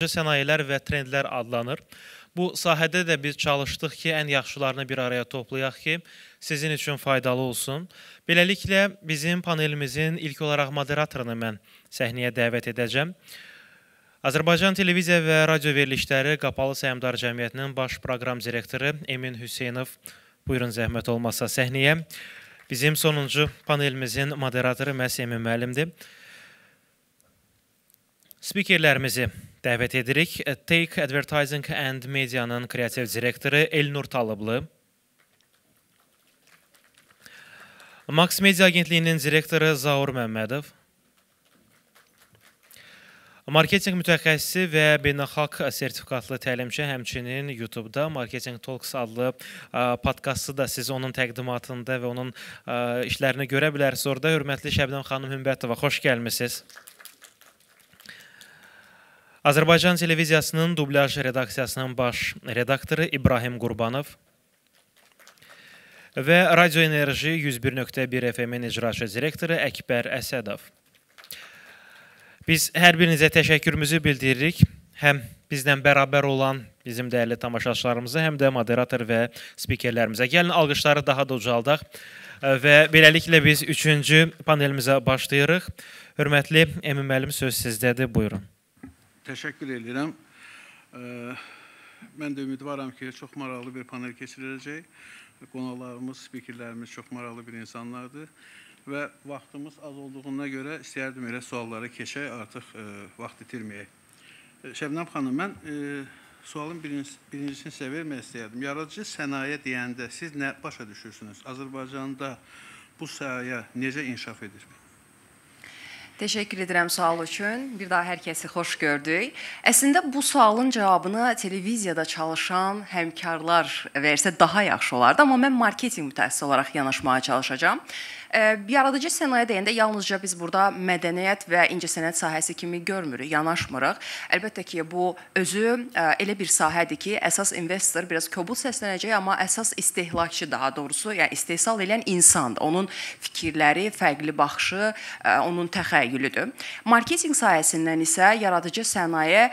Sənayilər və trendlər adlanır. Bu sahədə də biz çalışdıq ki, ən yaxşılarını bir araya toplayaq ki, sizin üçün faydalı olsun. Beləliklə, bizim panelimizin ilk olaraq moderatorunu mən səhnəyə dəvət edəcəm. Azərbaycan Televiziya və Radio Verilişləri Qapalı Səhmdar Cəmiyyətinin baş proqram direktoru Emin Hüseynov, buyurun zəhmət olmasa səhnəyə. Bizim sonuncu panelimizin moderatoru məhz Emin müəllimdir. Spikerlərimizi dəvət edirik. Take Advertising and Media'nın kreativ direktoru Elnur Talıblı, Max Media Agentliyinin direktoru Zaur Məmmədov, marketinq mütəxəssisi və beynəlxalq sertifikatlı təlimçi, həmçinin YouTube-da Marketing Talks adlı podkastı da siz onun təqdimatında və onun işlərini görə bilərsiniz orada. Hörmətli Şəbnəm xanım Hümbətova, xoş gəlmisiniz. Azərbaycan Televiziyasının dublyaj redaksiyasının baş redaktoru İbrahim Qurbanov və Radio Enerji 101.1 FM-in icraçı direktoru Əkbər Əsədov. Biz hər birinizə təşəkkürümüzü bildiririk. Həm bizlə bərabər olan bizim dəyərli tamaşaçılarımıza, həm də moderator və spikerlərimizə. Gəlin, alqışları daha da ucaldaq və beləliklə biz üçüncü panelimizə başlayırıq. Hörmətli Emin müəllim, söz sizdədir, buyurun. Təşəkkür edirəm. Mən də ümidvaram ki, çox maraqlı bir panel keçiriləcək. Qonaqlarımız, spikerlərimiz çox maraqlı bir insanlardır. Və vaxtımız az olduğuna görə istəyərdim elə suallara keçək, artıq vaxt itirməyək. Şəbnəm xanım, mən sualın birincisini sizə vermək istəyərdim. Yaradıcı sənaye deyəndə siz nə başa düşürsünüz? Azərbaycanda bu sahə necə inkişaf edir? Təşəkkür edirəm sual üçün. Bir daha hər kəsi xoş gördük. Əslində bu sualın cavabını televiziyada çalışan həmkarlar versə daha yaxşı olardı, amma mən marketinq mütəxəssisi olaraq yanaşmağa çalışacağam. Yaradıcı sənaye deyəndə yalnızca biz burada mədəniyyət və incəsənət sahəsi kimi görmürük, yanaşmırıq. Əlbəttə ki, bu özü elə bir sahədir ki, əsas investor biraz kobud səslənəcək, amma əsas istehlakçı daha doğrusu, yəni istehsal edən insandır. Onun fikirləri, fərqli baxışı, onun təxəyyülüdür. Marketinq sahəsindən isə yaradıcı sənaye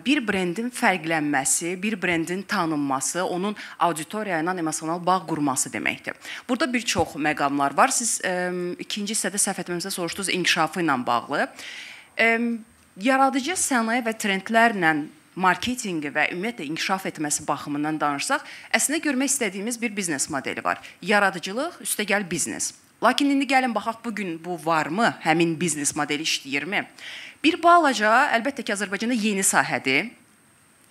bir brendin fərqlənməsi, bir brendin tanınması, onun auditoriya ilə emosional bağ qurması deməkdir. Burada bir çox məqamlar var. Siz ikinci hissədə səhv etməmizə soruşdunuz inkişafı ilə bağlı. Yaradıcı sənaye və trendlərlə marketinqi və ümumiyyətlə inkişaf etməsi baxımından danışsaq, əslində görmək istədiyimiz bir biznes modeli var. Yaradıcılıq, üstəgəl biznes. Lakin indi gəlin baxaq, bugün bu varmı? Həmin biznes modeli işləyirmi? Bir balaca, əlbəttə ki, Azərbaycanda yeni sahədir.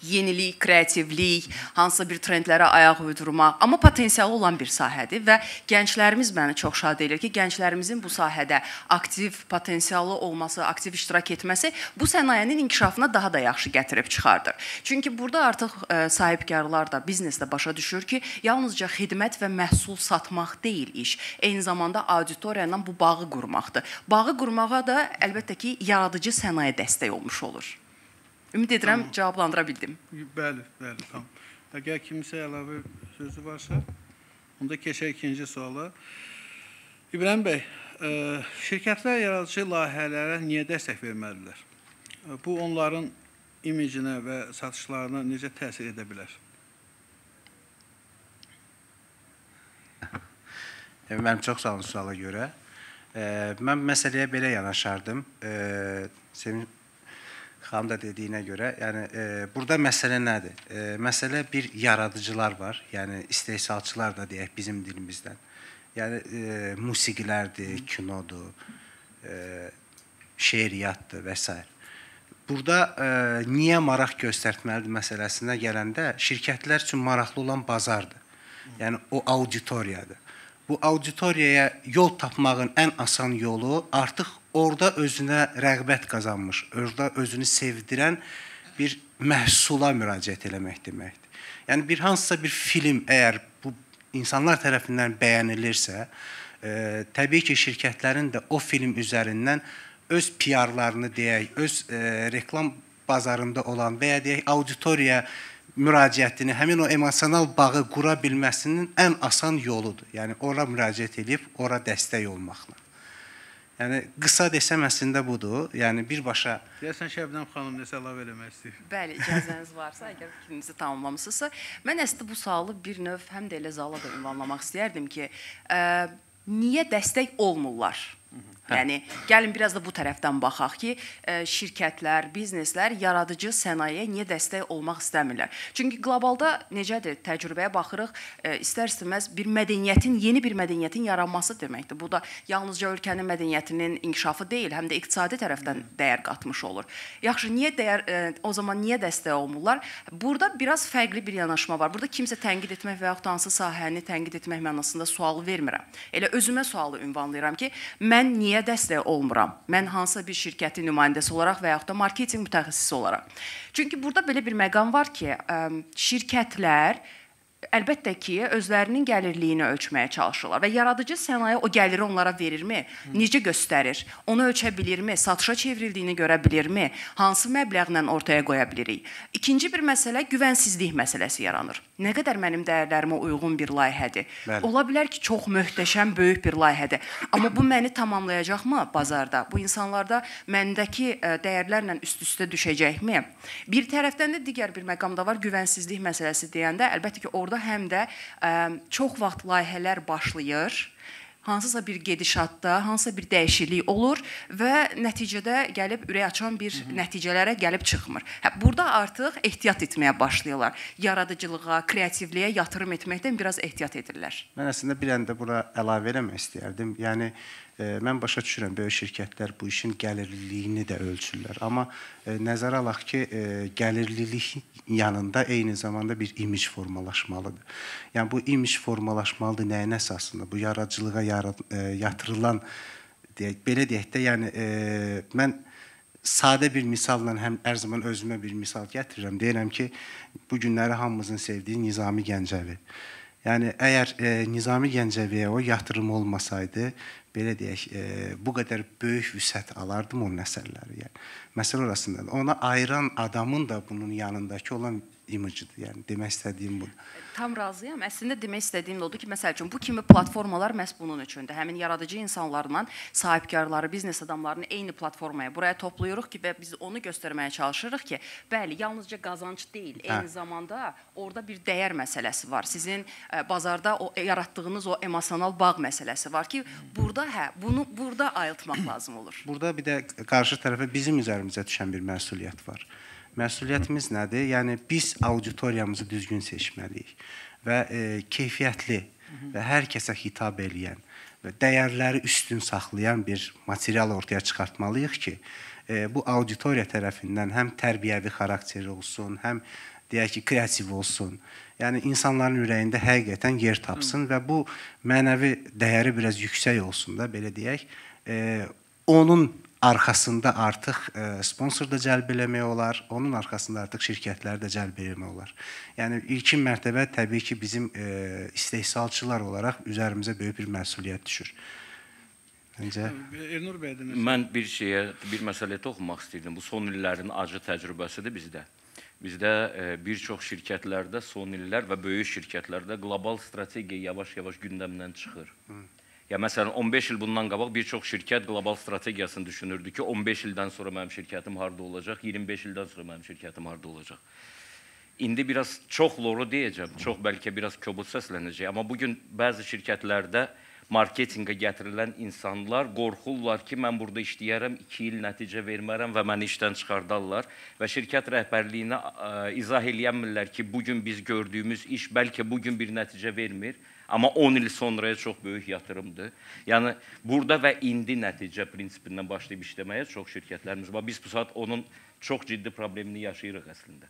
Yenilik, kreativlik, hansısa bir trendlərə ayaq uydurmaq, amma potensialı olan bir sahədir və gənclərimiz məni çox şad edir ki, gənclərimizin bu sahədə aktiv potensialı olması, aktiv iştirak etməsi bu sənayenin inkişafına daha da yaxşı gətirib çıxardır. Çünki burada artıq sahibkarlar da, biznes də başa düşür ki, yalnızca xidmət və məhsul satmaq deyil iş, eyni zamanda auditoriya ilə bu bağı qurmaqdır. Bağı qurmağa da əlbəttə ki, yaradıcı sənaye dəstək olmuş olur. Ümid edirəm, tamam, cavablandıra bildim. Bəli, bəli, tamam. Əgər kimsə əlavə sözü varsa, onda keçək ikinci suala. İbrahim bəy, şirkətlər yaradıcı layihələrə niyə dəstək verməlidirlər? Bu, onların imicinə və satışlarına necə təsir edə bilər? Mənim çox sağ olun suala görə. Mən məsələyə belə yanaşardım. Senin xanım da dediyinə görə, yəni burada məsələ nədir? Məsələ bir yaradıcılar var, yəni istehsalçılar da deyək bizim dilimizdən. Yəni musiqilərdir, kinodur, şeiriyyatdır və s. Burada niyə maraq göstərtməlidir məsələsinə gələndə şirkətlər üçün maraqlı olan bazardır. Yəni o auditoriyadır. Bu auditoriyaya yol tapmağın ən asan yolu artıq orada özünə rəğbət qazanmış, orada özünü sevdirən bir məhsula müraciət eləmək deməkdir. Yəni bir hansısa bir film əgər bu insanlar tərəfindən bəyənilirsə, təbii ki, şirkətlərin də o film üzərindən öz PR-larını deyək, öz reklam bazarında olan və ya deyək auditoriya müraciətini, həmin o emosional bağı qura bilməsinin ən asan yoludur. Yəni, ora müraciət edib, ora dəstək olmaqla. Yəni qısa desəm əslində budur. Yəni birbaşa. Deyəsən Şəbnəm xanım nəsə əlavə eləmək istəyir. Bəli, icazəniz varsa, əgər fikrinizi tamamlamısınızsa, mən əslində bu sualı bir növ həm də elə zala da ünvanlamaq istəyərdim ki, niyə dəstək olmurlar? Yəni, gəlin biraz da bu tərəfdən baxaq ki, şirkətlər, bizneslər yaradıcı sənayeyə niyə dəstək olmaq istəmirlər? Çünki qlobalda necədir? Təcrübəyə baxırıq, istər-istəməz bir mədəniyyətin, yeni bir mədəniyyətin yaranması deməkdir. Bu da yalnızca ölkənin mədəniyyətinin inkişafı deyil, həm də iqtisadi tərəfdən dəyər qatmış olur. Yaxşı, niyə dəyər, o zaman niyə dəstək olmurlar? Burada biraz fərqli bir yanaşma var. Burada kimsə tənqid etmək və yaxud hansı sahəni tənqid etmək mənasında sualı vermirəm. Elə özümə sualı ünvanlayıram ki, mən niyə dəstək olmuram? Mən hansısa bir şirkətin nümayəndəsi olaraq və yaxud da marketinq mütəxəssisi olaraq. Çünki burada belə bir məqam var ki, şirkətlər əlbəttə ki, özlərinin gəlirliyini ölçməyə çalışırlar və yaradıcı sənaye o gəliri onlara verirmi? Necə göstərir? Onu ölçə bilirmi? Satışa çevrildiyini görə bilirmi? Hansı məbləğlə ortaya qoya bilirik? İkinci bir məsələ güvənsizlik məsələsi yaranır. Nə qədər mənim dəyərlərimə uyğun bir layihədir? Bəli. Ola bilər ki, çox möhtəşəm, böyük bir layihədir. Amma bu məni tamamlayacaqmı bazarda? Bu insanlarda məndəki dəyərlərlə üst-üstə düşəcəkmi? Bir tərəfdən də digər bir məqam da var, güvənsizlik məsələsi deyəndə, əlbəttə ki, orada həm də çox vaxt layihələr başlayır, hansısa bir gedişatda, hansısa bir dəyişiklik olur və nəticədə gəlib ürək açan bir nəticələrə gəlib çıxmır. Hə, burada artıq ehtiyat etməyə başlayırlar. Yaradıcılığa, kreativliyə yatırım etməkdən biraz ehtiyat edirlər. Mən əslində bir anda bura əlavə eləmək istəyərdim. Yəni, mən başa düşürəm, böyük şirkətlər bu işin gəlirliliyini də ölçürlər. Amma nəzərə alaq ki, gəlirlilik yanında eyni zamanda bir imic formalaşmalıdır. Yəni, bu imic formalaşmalıdır nəyin əsasında? Bu yaradıcılığa yatırılan, deyək, belə deyək də, yəni mən sadə bir misalla həm hər zaman özümə bir misal gətirirəm. Deyirəm ki, bu günləri hamımızın sevdiyi Nizami Gəncəvi. Yəni, əgər Nizami Gəncəviyə o yatırım olmasaydı, belə deyək, bu qədər böyük vüsət alardım onun əsərləri. Yəni, məsələ orasındadır. Ona ayıran adamın da bunun yanındakı olan imicidir. Yəni, demək istədiyim budur. Tam razıyam. Əslində demək istədiyim də odur ki, məsəl üçün, bu kimi platformalar məhz bunun üçündür. Həmin yaradıcı insanlarla sahibkarları, biznes adamlarını eyni platformaya buraya toplayırıq ki, və biz onu göstərməyə çalışırıq ki, bəli, yalnızca qazanc deyil, eyni zamanda orada bir dəyər məsələsi var. Sizin bazarda o yaratdığınız o emosional bağ məsələsi var ki, burada bunu burada ayıltmaq lazım olur. Burada bir də qarşı tərəfə bizim üzərimizə düşən bir məsuliyyət var. Məsuliyyətimiz nədir? Yəni, biz auditoriyamızı düzgün seçməliyik və keyfiyyətli və hər kəsə xitab eləyən və dəyərləri üstün saxlayan bir material ortaya çıxartmalıyıq ki, bu auditoriya tərəfindən həm tərbiyəvi xarakteri olsun, həm deyək ki, kreativ olsun. Yəni, insanların ürəyində həqiqətən yer tapsın və bu mənəvi dəyəri biraz yüksək olsun da, belə deyək, onun arxasında artıq sponsor da cəlb eləmək olar, onun arxasında artıq şirkətləri də cəlb eləmək olar. Yəni, ilkin mərtəbə təbii ki, bizim istehsalçılar olaraq üzərimizə böyük bir məsuliyyət düşür. Məncə... Elnur bəy, mən bir şeyə, bir məsələyə toxunmaq istəyirdim. Bu son illərin acı təcrübəsidir bizdə. Bizdə bir çox şirkətlərdə son illər və böyük şirkətlərdə qlobal strategiya yavaş-yavaş gündəmdən çıxır. Ya məsələn, 15 il bundan qabaq bir çox şirkət qlobal strategiyasını düşünürdü ki, 15 ildən sonra mənim şirkətim harda olacaq, 25 ildən sonra mənim şirkətim harda olacaq. İndi biraz çox loru deyəcəm, çox bəlkə biraz kobud səslənəcək, amma bugün bəzi şirkətlərdə marketinqə gətirilən insanlar qorxurlar ki, mən burada işləyərəm, 2 il nəticə vermərəm və məni işdən çıxardarlar və şirkət rəhbərliyinə izah eləyəmirlər ki, bugün biz gördüyümüz iş bəlkə bugün bir nəticə vermir, amma 10 il sonraya çox böyük yatırımdır. Yəni, burada və indi nəticə prinsipindən başlayıb işləməyə çox şirkətlərimiz var. Biz bu saat onun çox ciddi problemini yaşayırıq əslində.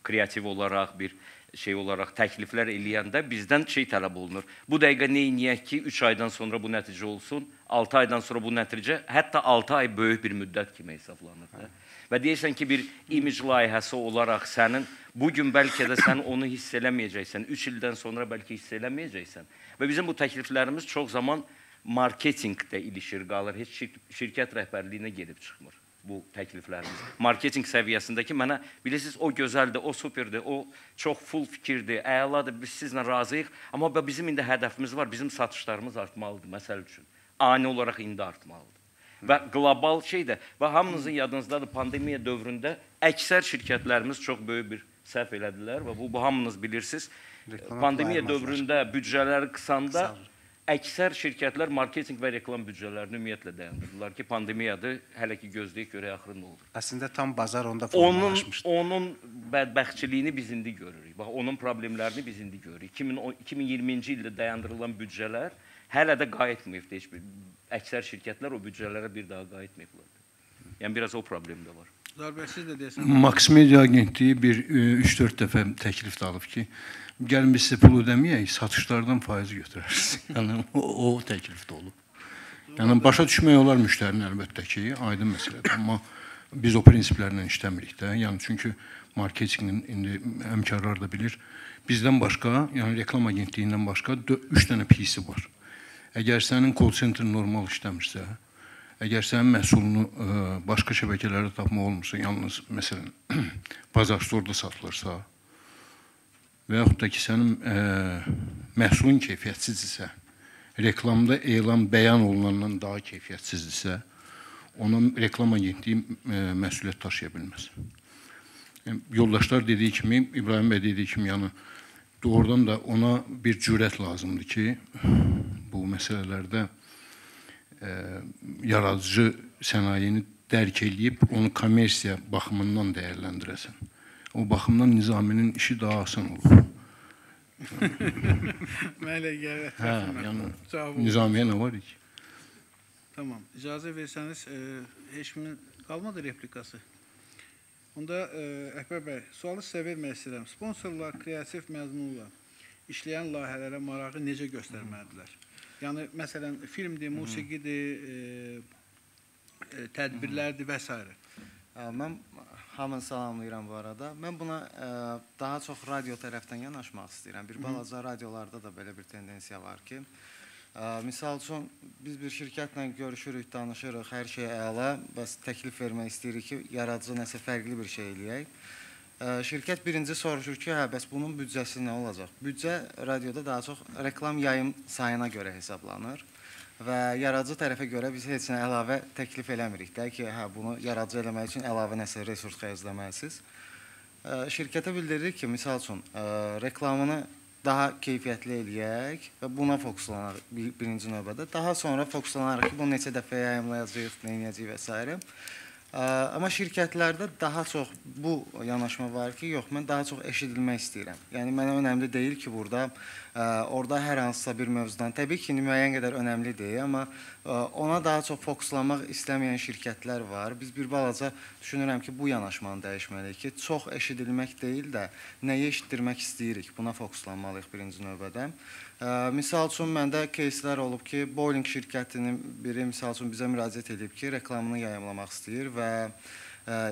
Kreativ olaraq, bir şey olaraq təkliflər eləyəndə bizdən şey tələb olunur. Bu dəqiqə neyniyək ki, 3 aydan sonra bu nəticə olsun, 6 aydan sonra bu nəticə, hətta 6 ay böyük bir müddət kimi hesablanır da. Və deyirsən ki, bir imic layihəsi olaraq sənin, bugün bəlkə də sən onu hiss eləməyəcəksən, 3 ildən sonra bəlkə hiss eləməyəcəksən. Və bizim bu təkliflərimiz çox zaman marketinqdə ilişir qalır, heç şirkət rəhbərliyinə gedib çıxmır bu təkliflərimiz. Marketinq səviyyəsindəki mənə, bilirsiniz, o gözəldir, o superdir, o çox full fikirdir, əladır, biz sizlə razıyıq. Amma bizim indi hədəfimiz var, bizim satışlarımız artmalıdır, məsəl üçün. Ani olaraq indi artmalıdır. Və qlobal şey də və hamınızın yadınızdadır, pandemiya dövründə əksər şirkətlərimiz çox böyük bir səhv elədilər və bu hamınız bilirsiniz. Reklama Pandemiya pul ayırmadılar. dövründə büdcələri qısanda əksər şirkətlər marketinq və reklam büdcələrini ümumiyyətlə dayandırdılar ki, pandemiyadır, hələ ki gözləyik görək axırı nə olur. Əslində tam bazar onda Onun formalaşmışdı. onun bədbəxtçiliyini biz indi görürük. Bax, onun problemlərini biz indi görürük. 2020-ci ildə dayandırılan büdcələr hələ də qayıtmayıbdı heç bir. Əksər şirkətlər o büdcələrə bir daha qayıtmayıblar. Yəni biraz o problem də var. Zarbə, siz də deyəsən. Max Media Agentliyi bir 3-4 dəfə təklif də alıb ki, gəlin biz sizə pul ödəməyək, satışlardan faiz götürərsiniz. Yəni o təklif də olub. Yəni başa düşmək olar müştərinin əlbəttə ki, aydın məsələdir, amma biz o prinsiplərlə işləmirik də. Yəni çünki marketinqin indi həmkarlar da bilir, bizdən başqa, yəni reklam agentliyindən başqa 3 dənə PC var. Əgər sənin call center normal işləmirsə, əgər sənin məhsulunu başqa şəbəkələrdə tapmaq olmursa, yalnız məsələn Bazar Store-da satılırsa və yaxud da ki, sənin məhsulun keyfiyyətsizdirsə, reklamda elan bəyan olunandan daha keyfiyyətsizdirsə, ona reklam agentliyi məsuliyyət daşıya bilməz. Yəni, yoldaşlar dediyi kimi, İbrahim bəy dediyi kimi, yəni doğrudan da ona bir cürət lazımdır ki, bu məsələlərdə yaradıcı sənayeni dərk eləyib, onu kommersiya baxımından dəyərləndirəsən. O baxımdan Nizaminin işi daha asan olur. Mənə elə gəlir. Hə, yəni Cavab oldu. Nizamiyə nə var ki? Tamam. İcazə versəniz, heç kimin qalmadı replikası. Onda Əkbər bəy, sualı sizə vermək istəyirəm. Sponsorlar kreativ məzmunla işləyən layihələrə marağı necə göstərməlidirlər? Yəni, məsələn, filmdir, musiqidir, tədbirlərdir və s. Mən hamını salamlayıram bu arada. Mən buna daha çox radio tərəfdən yanaşmaq istəyirəm. Bir balaca radiolarda da belə bir tendensiya var ki, misal üçün, biz bir şirkətlə görüşürük, danışırıq, hər şey əla, bəs təklif vermək istəyirik ki, yaradıcı nəsə fərqli bir şey eləyək. Şirkət birinci soruşur ki, hə, bəs bunun büdcəsi nə olacaq? Büdcə radioda daha çox reklam yayım sayına görə hesablanır və yaradıcı tərəfə görə biz heç nə əlavə təklif eləmirik də ki, hə, bunu yaradıcı eləmək üçün əlavə nəsə resurs xərcləməlisiniz. Şirkətə bildiririk ki, misal üçün, reklamını daha keyfiyyətli eləyək və buna fokuslanarıq birinci növbədə. Daha sonra fokuslanarıq ki, bunu neçə dəfə yayımlayacağıq, nə edəcəyik və s. Amma şirkətlərdə daha çox bu yanaşma var ki, yox, mən daha çox eşidilmək istəyirəm. Yəni, mənə önəmli deyil ki, burada, orada hər hansısa bir mövzudan, təbii ki, müəyyən qədər önəmli deyil, amma ona daha çox fokuslanmaq istəməyən şirkətlər var. Biz bir balaca düşünürəm ki, bu yanaşmanı dəyişməliyik ki, çox eşidilmək deyil də, nəyi eşitdirmək istəyirik, buna fokuslanmalıyıq birinci növbədə. Misal üçün, məndə кейslər olub ki, Boeing şirkətinin biri, misal üçün, bizə müraciət edib ki, reklamını yayımlamaq istəyir və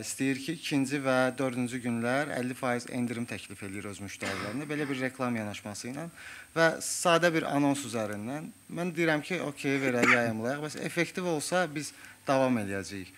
istəyir ki, ikinci və dördüncü günlər 50% endirim təklif eləyir öz müştərilərinə, belə bir reklam yanaşması ilə və sadə bir anons üzərindən. Mən deyirəm ki, okey, verək, yayımlayaq, bəs effektiv olsa biz davam eləyəcəyik.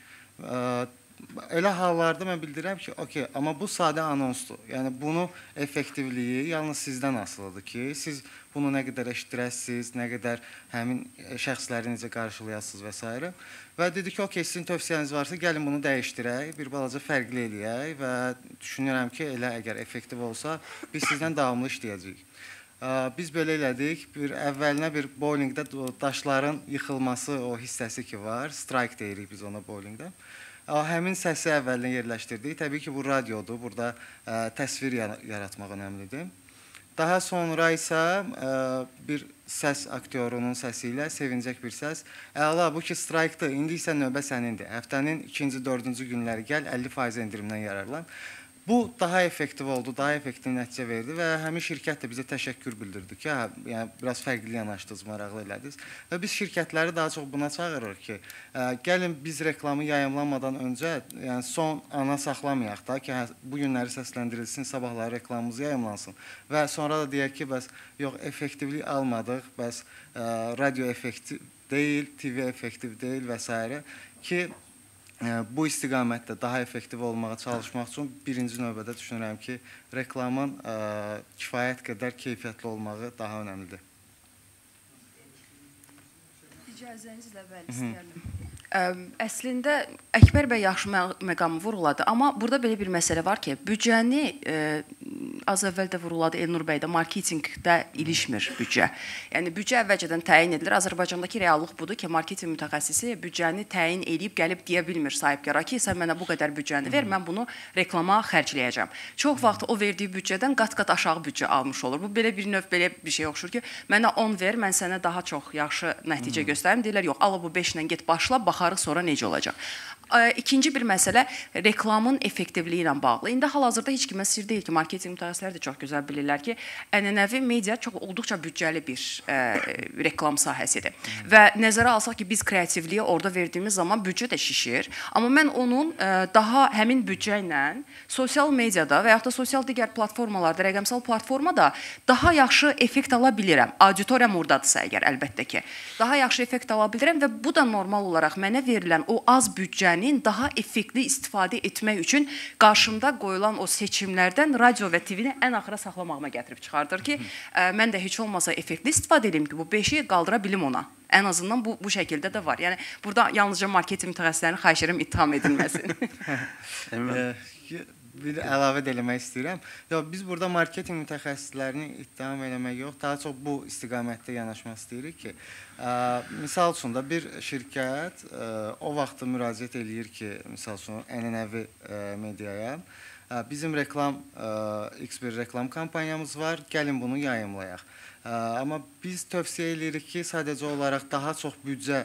Elə hallarda mən bildirirəm ki, okey, amma bu sadə anonsdur. Yəni, bunu effektivliyi yalnız sizdən asılıdır ki, siz bunu nə qədər eşitdirəsiniz, nə qədər həmin şəxsləri necə qarşılayasınız və s. Və dedi ki, okey, sizin tövsiyəniz varsa, gəlin bunu dəyişdirək, bir balaca fərqli eləyək və düşünürəm ki, elə əgər effektiv olsa, biz sizdən davamlı işləyəcəyik. Biz belə elədik, əvvəlinə bir bowlingdə daşların yıxılması o hissəsi ki var, strike deyirik biz ona bowlingdə. Həmin səsi əvvəlinə yerləşdirdik. Təbii ki, bu radiodur, burada təsvir yaratmaq önəmlidir. Daha sonra isə bir səs aktyorunun səsi ilə sevincək bir səs. Əla, bu ki, strike'dır, indi isə növbə sənindir. Həftənin ikinci, dördüncü günləri gəl, 50% endirimdən yararlan. Bu daha effektiv oldu, daha effektiv nəticə verdi və həmin şirkət də bizə təşəkkür bildirdi ki, hə, yəni biraz fərqli yanaşdınız, maraqlı elədiniz. Və biz şirkətləri daha çox buna çağırırıq ki, gəlin biz reklamı yayımlanmadan öncə, yəni son ana saxlamayaq da ki, hə, bu günləri səsləndirilsin, sabahları reklamımız yayımlansın. Və sonra da deyək ki, bəs yox, effektivlik almadıq, bəs radio effektiv deyil, TV effektiv deyil və s. ki, bu istiqamətdə daha effektiv olmağa çalışmaq üçün birinci növbədə düşünürəm ki, reklamın kifayət qədər keyfiyyətli olmağı daha önəmlidir. İcazənizlə, bəli, istəyərdim. Əslində Əkbər bəy yaxşı məqamı vurğuladı, amma burada belə bir məsələ var ki, büdcəni az əvvəl də vurğuladı Elnur bəy də, marketinqdə ilişmir büdcə. Yəni büdcə əvvəlcədən təyin edilir. Azərbaycandakı reallıq budur ki, marketinq mütəxəssisi büdcəni təyin edib gəlib deyə bilmir sahibkara ki, sən mənə bu qədər büdcəni ver, mən bunu reklama xərcləyəcəm. Çox vaxt o verdiyi büdcədən qat-qat aşağı büdcə almış olur. Bu belə bir növ belə bir şey oxşur ki, mənə 10 ver, mən sənə daha çox yaxşı nəticə göstərim. Deyirlər, yox, al bu 5 ilə get başla, baxarıq sonra necə olacaq. İkinci bir məsələ reklamın effektivliyi ilə bağlı. İndi hal-hazırda heç kimə sir deyil ki, marketinq mütəxəssisləri də çox gözəl bilirlər ki, ənənəvi media çox olduqca büdcəli bir reklam sahəsidir. Və nəzərə alsaq ki, biz kreativliyi orada verdiyimiz zaman büdcə də şişir. Amma mən onun daha həmin büdcə ilə sosial mediada və yaxud da sosial digər platformalarda, rəqəmsal platformada daha yaxşı effekt ala bilirəm. Auditoriyam oradadırsa əgər, əlbəttə ki. Daha yaxşı effekt ala bilirəm və bu da normal olaraq mənə verilən o az büdcəni daha effektli istifadə etmək üçün qarşımda qoyulan o seçimlərdən radio və TV-ni ən axıra saxlamağıma gətirib çıxardır ki, mən də heç olmasa effektli istifadə edeyim ki, bu 5-i qaldıra bilim ona. Ən azından bu şəkildə də var. Yəni burada yalnızca marketinq mütəxəssislərini xahiş edirəm ittiham edilməsin. Bir əlavə də eləmək istəyirəm. Yox, biz burada marketinq mütəxəssislərini ittiham eləmək yox, daha çox bu istiqamətdə yanaşmaq istəyirik ki, misal üçün də bir şirkət o vaxt müraciət eləyir ki, misal üçün ənənəvi mediaya, bizim reklam, X bir reklam kampaniyamız var, gəlin bunu yayımlayaq. Amma biz tövsiyə eləyirik ki, sadəcə olaraq daha çox büdcə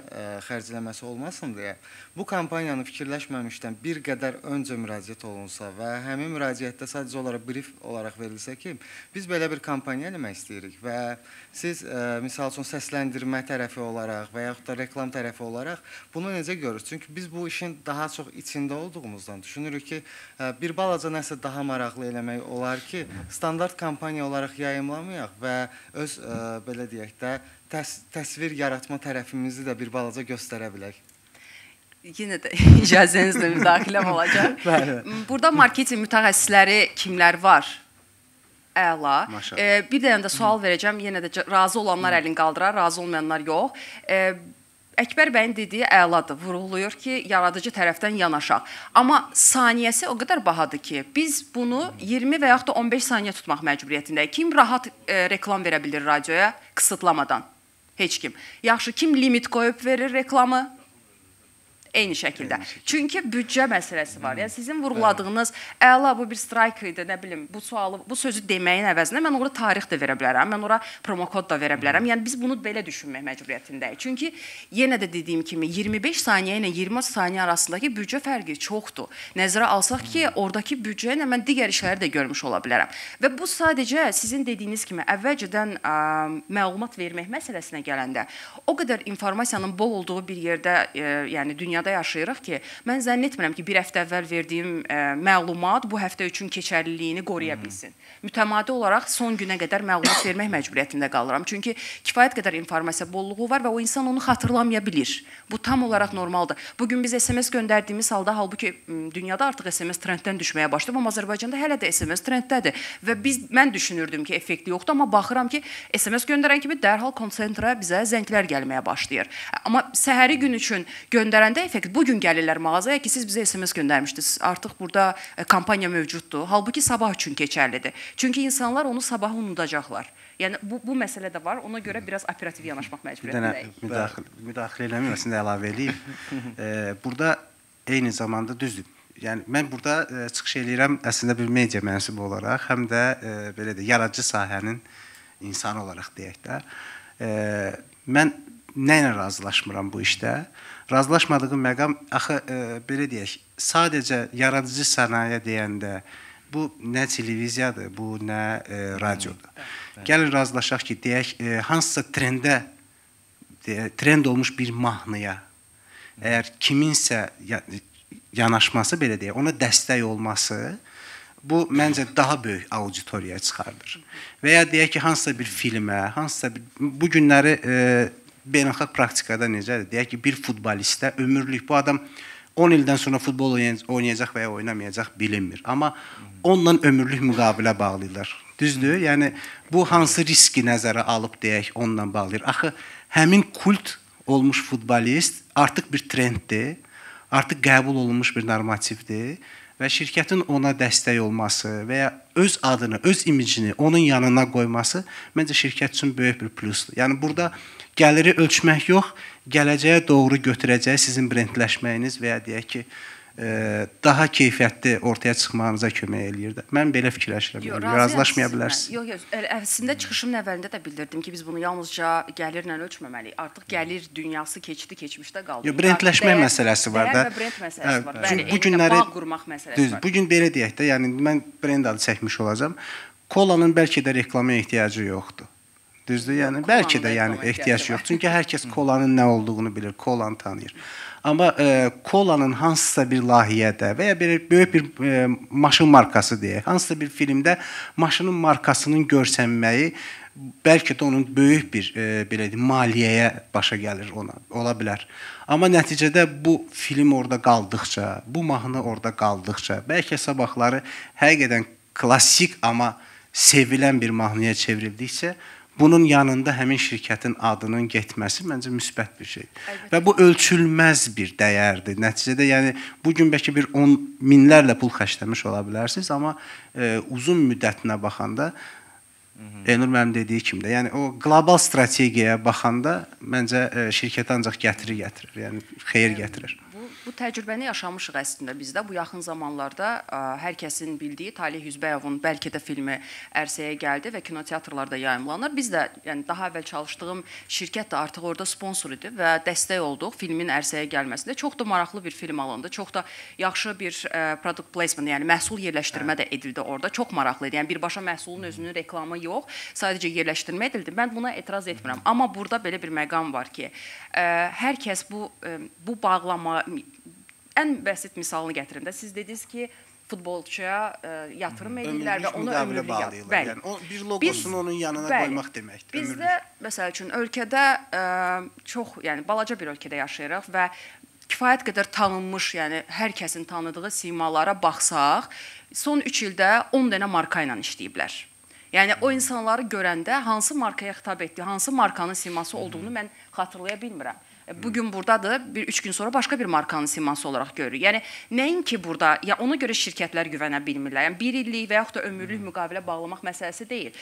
xərcləməsi olmasın deyə bu kampaniyanı fikirləşməmişdən bir qədər öncə müraciət olunsa və həmin müraciətdə sadəcə olaraq brief olaraq verilsə ki, biz belə bir kampaniya eləmək istəyirik və siz misal üçün səsləndirmə tərəfi olaraq və yaxud da reklam tərəfi olaraq bunu necə görürsünüz? Çünki biz bu işin daha çox içində olduğumuzdan düşünürük ki, bir balaca nəsə daha maraqlı eləmək olar ki, standart kampaniya olaraq yayımlamayaq və öz belə deyək də, təsvir yaratma tərəfimizi də bir balaca göstərə bilək. Yenə də icazənizlə müdaxiləm olacaq. Burada marketinq mütəxəssisləri kimlər var? Əla. Bir dənə də sual verəcəm. Yenə də razı olanlar əlini qaldırar, razı olmayanlar yox. Əkbər bəyin dediyi əladır, vurğulayır ki, yaradıcı tərəfdən yanaşaq. Amma saniyəsi o qədər bahadır ki, biz bunu 20 və yaxud da 15 saniyə tutmaq məcburiyyətindəyik. Kim rahat reklam verə bilir radioya qısıtlamadan? Heç kim. Yaxşı, kim limit qoyub verir reklamı? Eyni şəkildə. Çünki büdcə məsələsi var. Yəni sizin vurğuladığınız əla bu bir strike idi, nə bilim, bu sualı, bu sözü deməyin əvəzinə mən ora tarix də verə bilərəm, mən ora promokod da verə bilərəm. Yəni biz bunu belə düşünmək məcburiyyətindəyik. Çünki yenə də dediyim kimi 25 saniyə ilə 20 saniyə arasındakı büdcə fərqi çoxdur. Nəzərə alsaq ki, oradakı büdcə ilə mən digər işləri də görmüş ola bilərəm. Və bu sadəcə sizin dediyiniz kimi əvvəlcədən məlumat vermək məsələsinə gələndə o qədər informasiyanın bol olduğu bir yerdə, yəni dünyada yaşayırıq ki, mən zənn etmirəm ki, bir həftə əvvəl verdiyim məlumat bu həftə üçün keçərliliyini qoruya bilsin. Mütəmadi olaraq son günə qədər məlumat vermək məcburiyyətində qalıram. Çünki kifayət qədər informasiya bolluğu var və o insan onu xatırlamaya bilir. Bu tam olaraq normaldır. Bugün biz SMS göndərdiyimiz halda, halbuki dünyada artıq SMS trenddən düşməyə başlayıb, amma Azərbaycanda hələ də SMS trenddədir. Və mən düşünürdüm ki, effekti yoxdur, amma baxıram ki, SMS göndərən kimi dərhal konsentrə bizə zənglər gəlməyə başlayır. Amma səhəri gün üçün göndərəndə effekt, bugün gəlirlər mağazaya ki, siz bizə SMS göndərmişdiniz, artıq burada kampaniya mövcuddur. Halbuki sabah üçün keçərlidir. Çünki insanlar onu sabah unudacaqlar. Yəni bu məsələ də var, ona görə biraz operativ yanaşmaq məcburiyyətindəyik. Müdaxilə eləməyim, əslində əlavə eləyim. Burada eyni zamanda düzdür. Yəni mən burada çıxış eləyirəm əslində bir media mənsubu olaraq, həm də belə də yaradıcı sahənin insanı olaraq deyək də. Mən nə ilə razılaşmıram bu işdə? Razılaşmadığım məqam, axı belə deyək, sadəcə yaradıcı sənaye deyəndə bu nə televiziyadır, bu nə radiodur. Gəlin razılaşaq ki, deyək, hansısa trendə, trend olmuş bir mahnıya, əgər kiminsə yanaşması, belə deyək, ona dəstək olması, bu məncə daha böyük auditoriyaya çıxardır. Və ya deyək ki, hansısa bir filmə, hansısa bir, bu günləri beynəlxalq praktikada necədir? Deyək ki, bir futbolistə ömürlük bu adam 10 ildən sonra futbol oynayacaq və ya oynamayacaq bilinmir. Amma onunla ömürlük müqavilə bağlayırlar. Düzdür? Yəni bu hansı riski nəzərə alıb deyək onunla bağlayır. Axı həmin kult olmuş futbolist artıq bir trenddir, artıq qəbul olunmuş bir normativdir və şirkətin ona dəstək olması və ya öz adını, öz imicini onun yanına qoyması məncə şirkət üçün böyük bir plusdur. Yəni burada gəliri ölçmək yox, gələcəyə doğru götürəcəyi sizin brendləşməyiniz və ya deyək ki, daha keyfiyyətli ortaya çıxmağınıza kömək eləyir də. Mən belə fikirləşirəm. Razılaşmaya bilərsiniz. Yox, yox. Əslində çıxışımın əvvəlində də bildirdim ki, biz bunu yalnızca gəlirlə ölçməməliyik. Artıq gəlir dünyası keçdi, keçmişdə qaldı. Yox, brendləşmə məsələsi var da. Dəyər və brend məsələsi var. Bəli, bu günləri bağ qurmaq məsələsi var. Bu gün belə deyək də, yəni mən brend adı çəkmiş olacağam. Kolanın bəlkə də reklama ehtiyacı yoxdur. Düzdür? Yəni bəlkə də yəni ehtiyac yox. Çünki hər kəs kolanın nə olduğunu bilir, kolanı tanıyır. Amma kolanın hansısa bir layihədə və ya bir böyük bir maşın markası deyək, hansısa bir filmdə maşının markasının görsənməyi bəlkə də onun böyük bir belə deyim, maliyyəyə başa gəlir ona, ola bilər. Amma nəticədə bu film orada qaldıqca, bu mahnı orada qaldıqca, bəlkə sabahları həqiqətən klassik amma sevilən bir mahnıya çevrildikcə bunun yanında həmin şirkətin adının getməsi məncə müsbət bir şeydir. Əlbəttə. Və bu ölçülməz bir dəyərdir. Nəticədə yəni bu gün bəlkə bir 10 minlərlə pul xərcləmiş ola bilərsiniz, amma uzun müddətinə baxanda Elnur mənim dediyi kimi də, yəni o qlobal strategiyaya baxanda məncə şirkət ancaq gətirir, yəni xeyir gətirir. Bu təcrübəni yaşamışıq əslində bizdə. Bu yaxın zamanlarda hər kəsin bildiyi Talih Yüzbəyovun bəlkə də filmi ərsəyə gəldi və kinoteatrlarda yayımlanır. Biz də, yəni daha əvvəl çalışdığım şirkət də artıq orada sponsor idi və dəstək olduq filmin ərsəyə gəlməsində. Çox da maraqlı bir film alındı. Çox da yaxşı bir product placement, yəni məhsul yerləşdirmə də edildi orada. Çox maraqlı idi. Yəni birbaşa məhsulun özünün reklamı yox, sadəcə yerləşdirmə edildi. Mən buna etiraz etmirəm. Amma burada belə bir məqam var ki, hər kəs bu bağlama ən bəsit misalını gətirim də. Siz dediniz ki, futbolçuya yatırım edirlər və onu ömürlük bağlayırlar. Yəni, o bir logosunu onun yanına qoymaq deməkdir. Bizdə, məsəl üçün, ölkədə çox, yəni balaca bir ölkədə yaşayırıq və kifayət qədər tanınmış, yəni hər kəsin tanıdığı simalara baxsaq, son 3 ildə 10 dənə marka ilə işləyiblər. Yəni o insanları görəndə hansı markaya xitab etdiyi, hansı markanın siması olduğunu mən xatırlaya bilmirəm. Bugün buradadır, bir 3 gün sonra başqa bir markanın siması olaraq görürük. Yəni nəinki burada, ya ona görə şirkətlər güvənə bilmirlər. Yəni bir illik və yaxud da ömürlük müqavilə bağlamaq məsələsi deyil.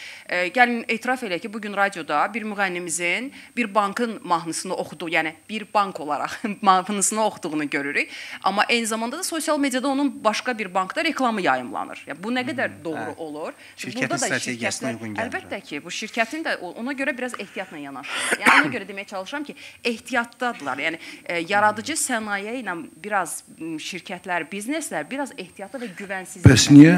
Gəlin etiraf eləyək ki, bugün radioda bir müğənnimizin bir bankın mahnısını oxuduğu, yəni bir bank olaraq mahnısını oxuduğunu görürük. Amma eyni zamanda da sosial mediada onun başqa bir bankda reklamı yayımlanır. Yəni bu nə qədər doğru olur? Şirkətin strategiyasına uyğun gəlir. Əlbəttə ki, bu şirkətin də ona görə biraz ehtiyatla yanaşırlar. Yəni ona görə deməyə çalışıram ki, ehtiyat. Yəni yaradıcı sənaye ilə biraz şirkətlər, bizneslər biraz ehtiyatlı və güvənsizlik. Bəs niyə,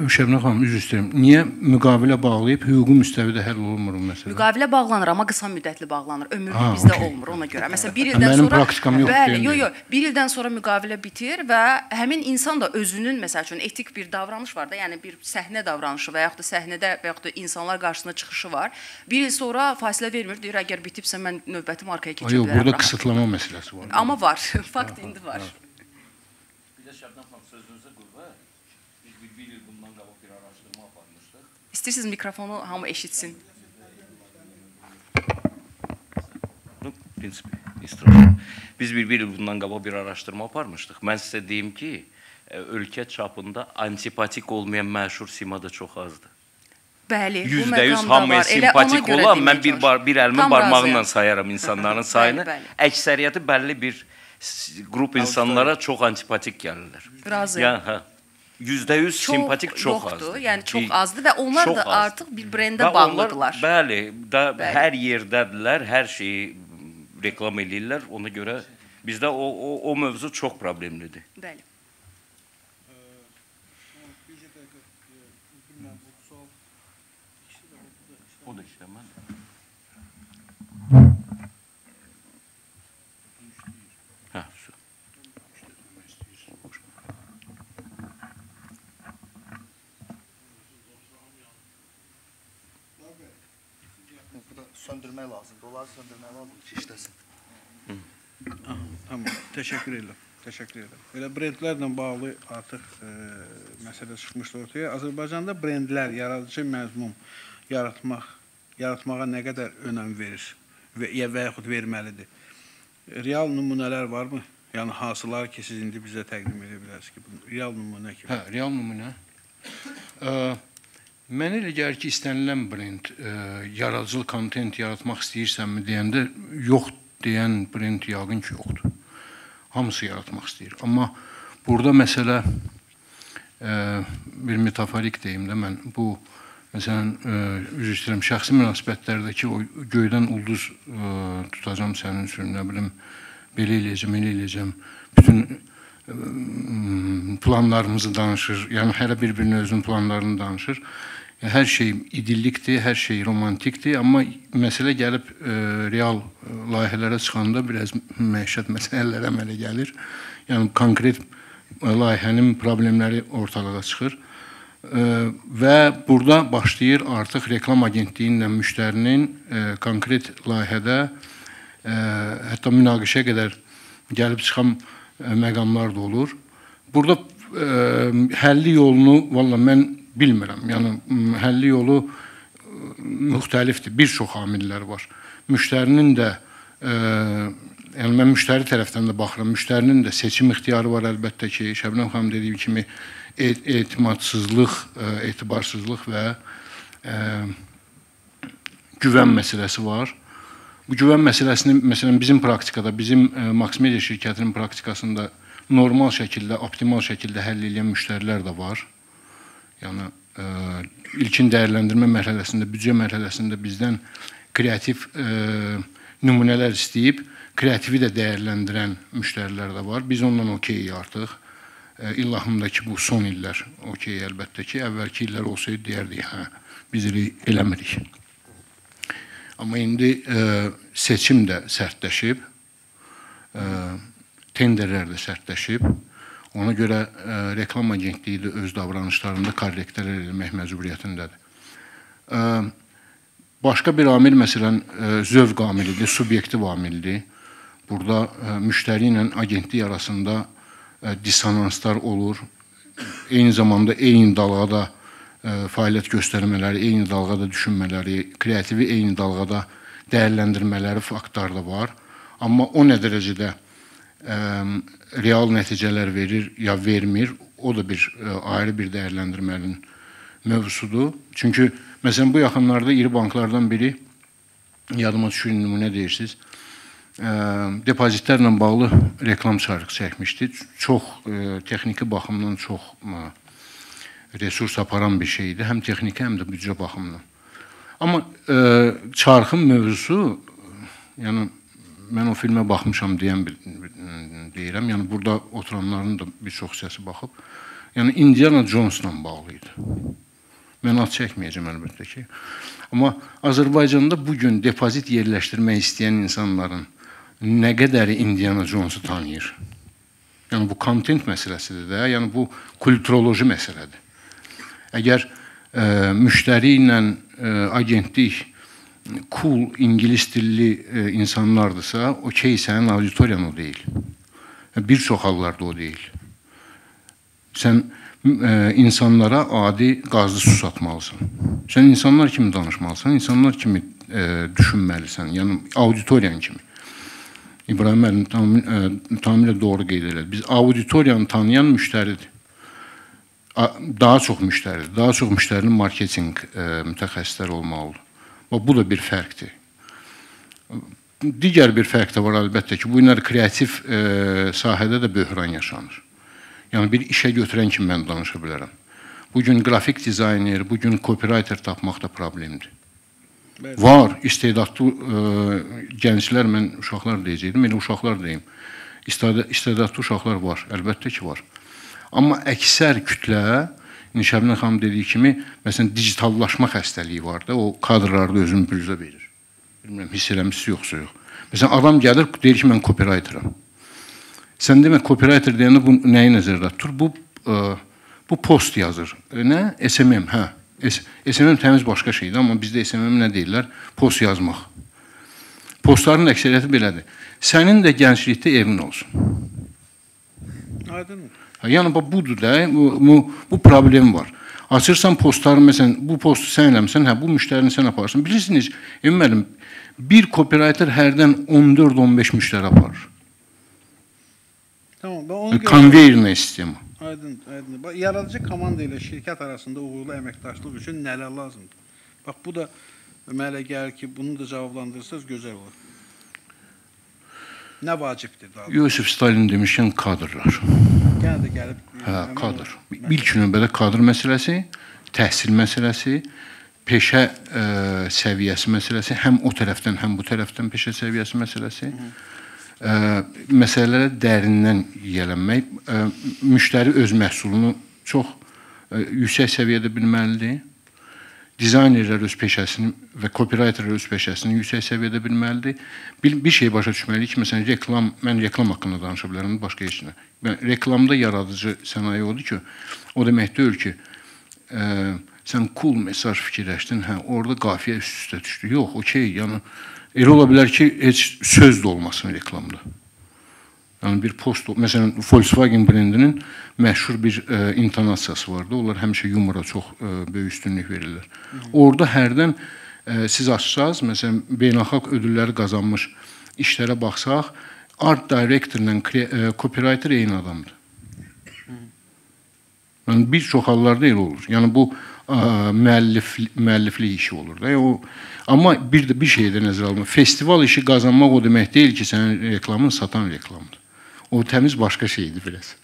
Şəbnəm xanım, üzr istəyirəm, niyə müqavilə bağlayıb hüquqi müstəvidə həll olunmur bu məsələ? Müqavilə bağlanır, amma qısa müddətli bağlanır. Ömürlük bizdə olmur ona görə. Məsələn, bir ildən sonra... Mənim praktikam yoxdur. Bəli, yox, yox. Bir ildən sonra müqavilə bitir və həmin insan da özünün, məsəl üçün, etik bir davranış var da, yəni bir səhnə davranışı və yaxud da səhnədə və yaxud da insanlar qarşısında çıxışı var. Bir il sonra fasilə vermir, deyir, əgər bitibsə mən növbəti markaya keçə bilərəm. Qısıtlama məsələsi var. Amma var, fakt indi var. Bir də Şəbnəm xanım, sözünüzə qüvvət. Biz bir il bundan qabaq bir araşdırma aparmışdıq. İstəyirsiniz mikrofonu hamı eşitsin. Biz bir il bundan qabaq bir araşdırma aparmışdıq. Mən sizə deyim ki, ölkə çapında antipatik olmayan məşhur sima da çox azdır. Bəli, bu məqam da %100 hamıya var. Simpatik olan, mən bir əlimin barmağıyla sayaram insanların sayını. Əksəriyyəti bəlli bir qrup insanlara çox antipatik gəlirlər. Razıyam. %100 simpatik çox azdır. Yəni çox azdır və onlar da artıq bir brendə bağlıdırlar. Bəli, hər yerdədirlər, hər şeyi reklam eləyirlər. Ona görə bizdə o mövzu çox problemlidir. Bəli. O da işləməz. Hə, su. Bu da söndürmək lazımdır. Onları söndürmək lazımdır ki, işləsin. Tamam, təşəkkür edirəm. Təşəkkür edirəm. Elə brendlərlə bağlı artıq məsələ çıxmışdı ortaya. Azərbaycanda brendlər yaradıcı məzmun yaratmağa nə qədər önəm verir və yaxud verməlidir? Real nümunələr varmı? Yəni hansılar ki, siz indi bizə təqdim edə bilərsiniz ki, bunu real nümunə kimi? Hə, real nümunə. Mənə elə gəlir ki, istənilən brend yaradıcıl kontent yaratmaq istəyirsənmi deyəndə yox deyən brend yəqin ki, yoxdur. Hamısı yaratmaq istəyir. Amma burada məsələ bir metaforik deyim də mən bu məsələn, üzr istəyirəm, şəxsi münasibətlərdəki o göydən ulduz tutacam sənin üçün, nə bilim, belə eləyəcəm, elə eləyəcəm, bütün planlarımızı danışır, yəni hələ bir-birinə özünün planlarını danışır. Hər şey idillikdir, hər şey romantikdir, amma məsələ gəlib real layihələrə çıxanda biraz məişət məsələlər əmələ gəlir. Yəni konkret layihənin problemləri ortalığa çıxır. Və burada başlayır artıq reklam agentliyi ilə müştərinin konkret layihədə hətta münaqişəyə qədər gəlib çıxan məqamlar da olur. Burada həlli yolunu valla mən bilmirəm. Yəni həlli yolu müxtəlifdir. Bir çox amillər var. Müştərinin də yəni mən müştəri tərəfdən də baxıram. Müştərinin də seçim ixtiyarı var əlbəttə ki, Şəbnəm xanım dediyi kimi etimadsızlıq, etibarsızlıq və güvən məsələsi var. Bu güvən məsələsini, məsələn, bizim praktikada, bizim Max Media şirkətinin praktikasında normal şəkildə, optimal şəkildə həll edən müştərilər də var. Yəni, ilkin dəyərləndirmə mərhələsində, büdcə mərhələsində bizdən kreativ nümunələr istəyib, kreativi də dəyərləndirən müştərilər də var. Biz ondan okeyik artıq. İllahımdakı bu son illər okey əlbəttə ki, əvvəlki illər olsaydı deyərdik, hə, biz elə eləmirik. Amma indi seçim də sərtləşib, tenderlər də sərtləşib. Ona görə reklam agentliyi də öz davranışlarında korrektlər eləmək məcburiyyətindədir. Başqa bir amil, məsələn, zövq amilidir, subyektiv amildir. Burada müştəri ilə agentlik arasında dissonanslar olur. Eyni zamanda eyni dalğada fəaliyyət göstərmələri, eyni dalğada düşünmələri, kreativi eyni dalğada dəyərləndirmələri faktlar da var. Amma o nə dərəcədə real nəticələr verir ya vermir, o da bir ayrı bir dəyərləndirmənin mövzusudur. Çünki məsələn, bu yaxınlarda iri banklardan biri, yadıma düşür, nümunə deyirsiniz, depozitlərlə bağlı reklam çarxı çəkmişdi. Çox texniki baxımdan çox resurs aparan bir şeydi. Həm texniki, həm də büdcə baxımından. Amma çarxın mövzusu, yəni mən o filmə baxmışam deyən deyirəm, yəni burada oturanların da bir çox səsi baxıb. Yəni Indiana Jones'la bağlı idi. Mən ad çəkməyəcəm əlbəttə ki. Amma Azərbaycanda bugün depozit yerləşdirmək istəyən insanların nə qədəri Indiana Jones'u tanıyır? Yəni bu kontent məsələsidir də, yəni bu kulturoloji məsələdir. Əgər müştəri ilə agentlik cool ingilis dilli insanlardırsa, okey, sənin auditoriyan o deyil. Bir çox hallarda o deyil. Sən insanlara adi qazlı su satmalısan. Sən insanlar kimi danışmalısan, insanlar kimi düşünməlisən, yəni auditoriyan kimi. İbrahim müəllim tamamilə doğru qeyd elədi. Biz auditoriyanı tanıyan müştəridir. Daha çox müştəridir. Daha çox müştərinin marketinq mütəxəssisləri olmalıdır. Bu da bir fərqdir. Digər bir fərq də var əlbəttə ki, bu günlər kreativ sahədə də böhran yaşanır. Yəni bir işə götürən kimi mən danışa bilərəm. Bugün qrafik dizayner, bugün copywriter tapmaq da problemdir. Bəli. Var, istedadlı gənclər, mən uşaqlar deyəcəkdim, elə uşaqlar deyim. İstedadlı uşaqlar var, əlbəttə ki var. Amma əksər kütlə, Şəbnəm xanım dediyi kimi, məsələn, digitallaşma xəstəliyi var da, o kadrlarda özünü büruzə verir. Bilmirəm, hiss eləmişsiniz yoxsa yox. Məsələn, adam gəlir, deyir ki, mən copywriteram. Sən demə, copywriter deyəndə bu nəyi nəzərdə tutur? Bu post yazır. Nə? SMM, hə. SMM təmiz başqa şeydir, amma bizdə SMM nə deyirlər? Post yazmaq. Postların əksəriyyəti belədir. Sənin də gənclikdə evin olsun. Aydın. Yəni, budur da, bu problem var. Açırsan postları, məsələn, bu postu sən eləmisən, hə, bu müştərini sən aparırsan. Bilirsiniz, Emin müəllim, bir copywriter hərdən 14-15 müştəri aparır. Tamam, ben onu Konveyerli sistema. Aydın, aydın. Bax, yaradıcı komanda ilə şirkət arasında uğurlu əməkdaşlıq üçün nələr lazımdır? Bax, bu da mənə elə gəlir ki, bunu da cavablandırırsanız gözəl olur. Nə vacibdir daha? Yusif Stalin demişkən kadrlar. Yenə də gəlib. Hə, kadr. İlk növbədə kadr məsələsi, təhsil məsələsi, peşə səviyyəsi məsələsi, həm o tərəfdən, həm bu tərəfdən peşə səviyyəsi məsələsi. Məsələlərə dərindən yiyələnmək, müştəri öz məhsulunu çox yüksək səviyyədə bilməlidir. Dizaynerlər öz peşəsini və copywriterlər öz peşəsini yüksək səviyyədə bilməlidir. Bir şey başa düşməliyik ki, məsələn, reklam, mən reklam haqqında danışa bilərəm, başqa heç nə. Reklamda yaradıcı sənaye odur ki, o demək deyil ki, sən cool mesaj fikirləşdin, hə, orada qafiyə üst-üstə düşdü. Yox, okey, yəni, elə ola bilər ki, heç söz də olmasın reklamda. Yəni, bir post, məsələn, Volkswagen brendinin məşhur bir intonasiyası vardı. Onlar həmişə yumora çox böyük üstünlük verirlər. Orada hərdən siz açsaz, məsələn, beynəlxalq ödülləri qazanmış işlərə baxsaq, art director ilə copywriter eyni adamdır. Yəni, bir çox hallarda elə olur. Yəni, bu müəlliflik işi olur da. Amma bir də bir şeyi də nəzərə almaq. Festival işi qazanmaq o demək deyil ki, sənin reklamın satan reklamdır. O təmiz başqa şeydir biraz.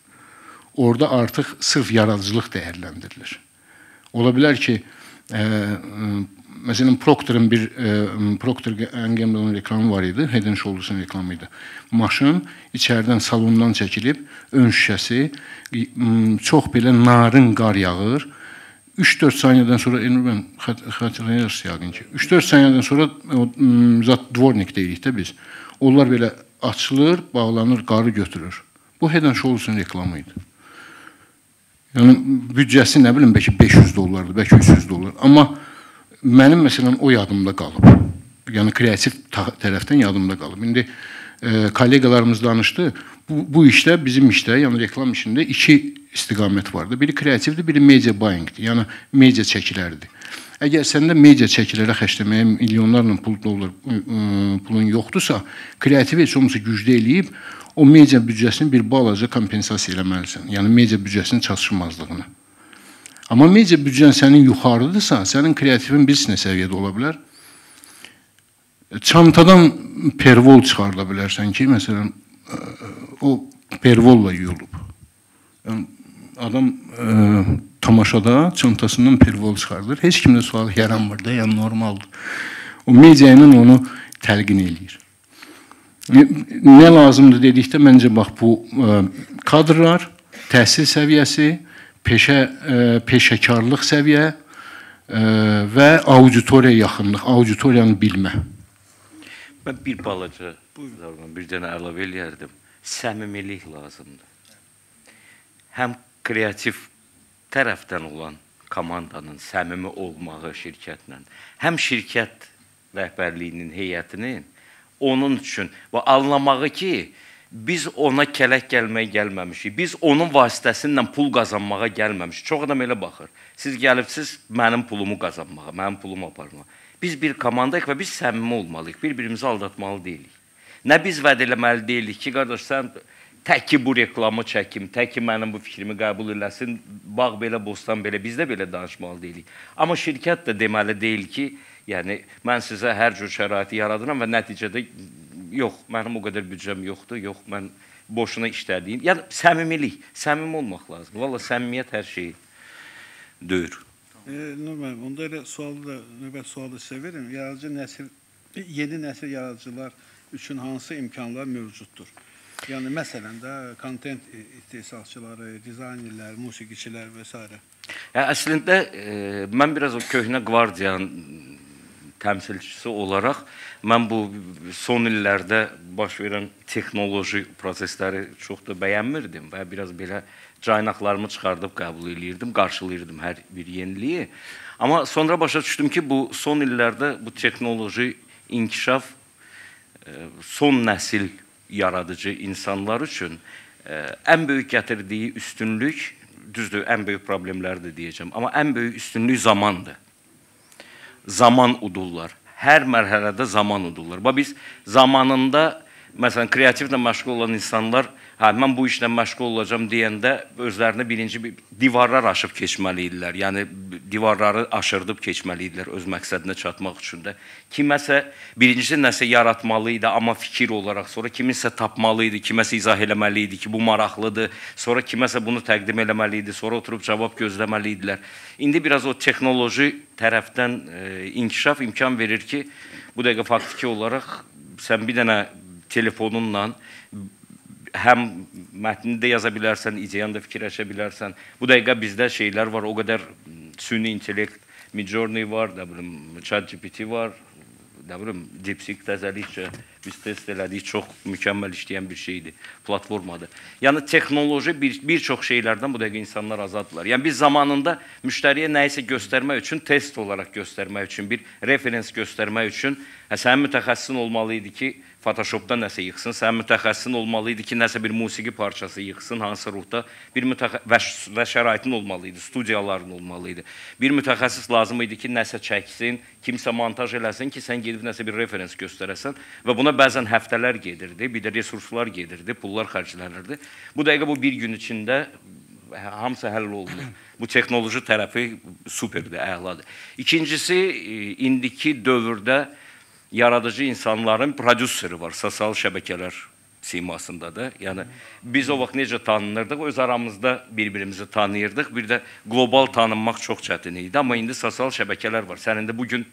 Orada artıq sırf yaradıcılıq dəyərləndirilir. Ola bilər ki, məsələn, Procter'ın bir Procter & Gamble'ın reklamı var idi, Head & Shoulders'ın reklamı idi. Maşın içərdən salondan çəkilib, ön şüşəsi, çox belə narın qar yağır. 3-4 saniyədən sonra, mən xatırlayırsınız yəqin ki, 3-4 saniyədən sonra zat dvornik deyirik də biz. Onlar belə açılır, bağlanır, qarı götürür. Bu Head & Shoulders'ın reklamı idi. Yəni, büdcəsi nə bilim, bəlkə 500 dollardır, bəlkə 300 dollar. Amma mənim məsələn o yadımda qalıb. Yəni, kreativ tərəfdən yadımda qalıb. İndi kollegalarımız danışdı. Bu işdə, bizim işdə, yəni reklam işində iki istiqamət vardı. Biri kreativdir, biri media buyingdir. Yəni, media çəkilərdir. Əgər səndə media çəkilərə xərcləməyə milyonlarla pul, dollar pulun yoxdursa, kreativi heç olmasa güclü eləyib, o media büdcəsini bir balaca kompensasiya eləməlisən. Yəni, media büdcəsinin çatışmazlığını. Amma media büdcən sənin yuxarıdırsa, sənin kreativin bilirsin nə səviyyədə ola bilər. Çantadan pervol çıxarda bilərsən ki, məsələn, o pervolla yuyulub. Yəni, adam tamaşada çantasından pervol çıxardır. Heç kimdə sual yaranmır da, yəni normaldır. O media ilə onu təlqin eləyir. Nə lazımdır dedikdə, məncə bax bu kadrlar, təhsil səviyyəsi, peşəkarlıq səviyyə və auditoriya yaxınlıq, auditoriyanı bilmə. Mən bir balaca, bir dənə əlavə eləyərdim. Səmimilik lazımdır. Həm kreativ tərəfdən olan komandanın səmimi olmağı şirkətlə, həm şirkət rəhbərliyinin, heyətinin onun üçün və anlamağı ki, biz ona kələk gəlməyə gəlməmişik, biz onun vasitəsindən pul qazanmağa gəlməmişik. Çox adam elə baxır. Siz gəlibsiz mənim pulumu qazanmağa, mənim pulumu aparmağa. Biz bir komandayıq və biz səmimi olmalıyıq, bir-birimizi aldatmalı deyilik. Nə biz vəd eləməli deyilik ki, qardaş, sən tək ki bu reklamı çəkim, tək ki mənim bu fikrimi qəbul eləsin, bağ belə, bostan belə, biz də belə danışmalı deyilik. Amma şirkət də deməli deyil ki, yəni mən sizə hər cür şəraiti yaradıram və nəticədə yox, mənim o qədər büdcəm yoxdur, yox, mən boşuna işlədiyim. Yəni səmimilik, səmimi olmaq lazım. Valla səmimiyyət hər şeyi döyür. Nur müəllim, onda elə sualı da, növbət sualı da sizə verim. Yaradıcı nəsil, yeni nəsil yaradıcılar üçün hansı imkanlar mövcuddur? Yəni, məsələn də, kontent istehsalçıları, dizaynerlər, musiqiçilər və s. Əslində, mən biraz o köhnə qvardiyanın təmsilçisi olaraq, mən bu son illərdə baş verən texnoloji prosesləri çox da bəyənmirdim və biraz belə caynaqlarımı çıxardıb qəbul eləyirdim, qarşılayırdım hər bir yeniliyi. Amma sonra başa düşdüm ki, bu son illərdə bu texnoloji inkişaf son nəsil yaradıcı insanlar üçün ən böyük gətirdiyi üstünlük düzdür, ən böyük problemləri də deyəcəm, amma ən böyük üstünlük zamandır. Zaman udurlar. Hər mərhələdə zaman udurlar. Bax, biz zamanında, məsələn, kreativlə məşğul olan insanlar, hə, mən bu işlə məşğul olacam deyəndə özlərinə birinci bir divarlar aşıb keçməli idilər. Yəni, divarları aşırdıb keçməli idilər öz məqsədinə çatmaq üçün də. Kiməsə, birincisi nəsə yaratmalı idi, amma fikir olaraq, sonra kiminsə tapmalı idi, kiməsə izah eləməli idi ki, bu maraqlıdır, sonra kiməsə bunu təqdim eləməli idi, sonra oturub cavab gözləməli idilər. İndi biraz o texnoloji tərəfdən inkişaf imkan verir ki, bu dəqiqə faktiki olaraq sən bir dənə telefonunla həm mətni də yaza bilərsən, ideyanı da fikirləşə bilərsən. Bu dəqiqə bizdə şeylər var, o qədər süni intellekt, Midjourney var, nə bilim, ChatGPT var, nə bilim, DeepSeek təzəlikcə biz test elədik, çox mükəmməl işləyən bir şeydir, platformadır. Yəni, texnoloji bir çox şeylərdən bu dəqiqə insanlar azaddırlar. Yəni, biz zamanında müştəriyə nəyisə göstərmək üçün, test olaraq göstərmək üçün, bir referens göstərmək üçün, sənin mütəxəssisin olmalı idi ki, Photoshopda nəsə yıxsın, sənin mütəxəssisin olmalı idi ki, nəsə bir musiqi parçası yıxsın, hansı ruhda, bir və şəraitin olmalı idi, studiyaların olmalı idi. Bir mütəxəssis lazım idi ki, nəsə çəksin, kimsə montaj eləsin ki, sən gedib nəsə bir referens göstərəsən və buna bəzən həftələr gedirdi, bir də resurslar gedirdi, pullar xərclənirdi. Bu dəqiqə bu bir gün içində hamısı həll olunur. Bu texnoloji tərəfi superdir, əladır. İkincisi, indiki dövrdə yaradıcı insanların prodüseri var, sosial şəbəkələr simasında da. Yəni, biz o vaxt necə tanınırdıq? Öz aramızda bir-birimizi tanıyırdıq. Bir də qlobal tanınmaq çox çətin idi. Amma indi sosial şəbəkələr var. Sən indi bugün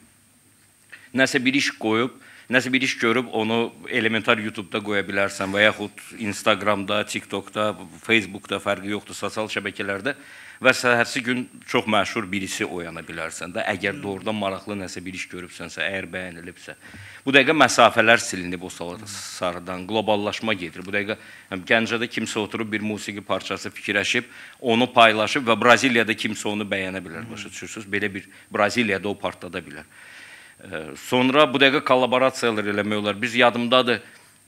nəsə bir iş qoyub, nəsə bir iş görüb, onu elementar YouTube-da qoya bilərsən və yaxud Instagramda, TikTokda, Facebookda fərqi yoxdur, sosial şəbəkələrdə və səhərsi gün çox məşhur birisi oyana bilərsən də, əgər doğrudan maraqlı nəsə bir iş görübsənsə, əgər bəyənilibsə. Bu dəqiqə məsafələr silinib o sarıdan, qloballaşma gedir. Bu dəqiqə Gəncədə kimsə oturub bir musiqi parçası fikirləşib, onu paylaşıb və Braziliyada kimsə onu bəyənə bilər, başa düşürsünüz. Belə bir Braziliyada o partlada bilər. Sonra bu dəqiqə kollaborasiyalar eləmək olar. Biz yadımdadır,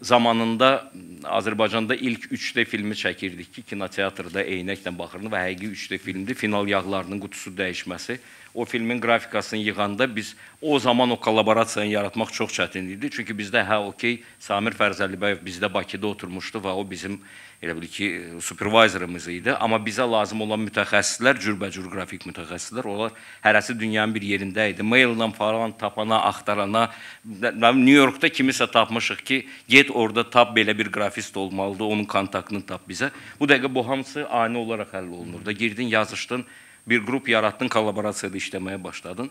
zamanında Azərbaycanda ilk 3D filmi çəkirdik ki, kinoteatrda eynəklə baxırdı və həqiqi 3D filmdir, final yağlarının qutusu dəyişməsi. O filmin qrafikasını yığanda biz o zaman o kollaborasiyanı yaratmaq çox çətin idi. Çünki bizdə, hə, okey, Samir Fərzəlibəyev bizdə Bakıda oturmuşdu və o bizim, elə bil ki, supervisorımız idi. Amma bizə lazım olan mütəxəssislər, cürbəcür qrafik mütəxəssislər, onlar hərəsi dünyanın bir yerində idi. Maillə falan tapana, axtarana, New Yorkda kimisə tapmışıq ki, get orada tap, belə bir qrafist olmalıdır, onun kontaktını tap bizə. Bu dəqiqə bu hamısı ani olaraq həll olunur da. Girdin, yazışdın, bir qrup yaratdın, kollaborasiyada işləməyə başladın.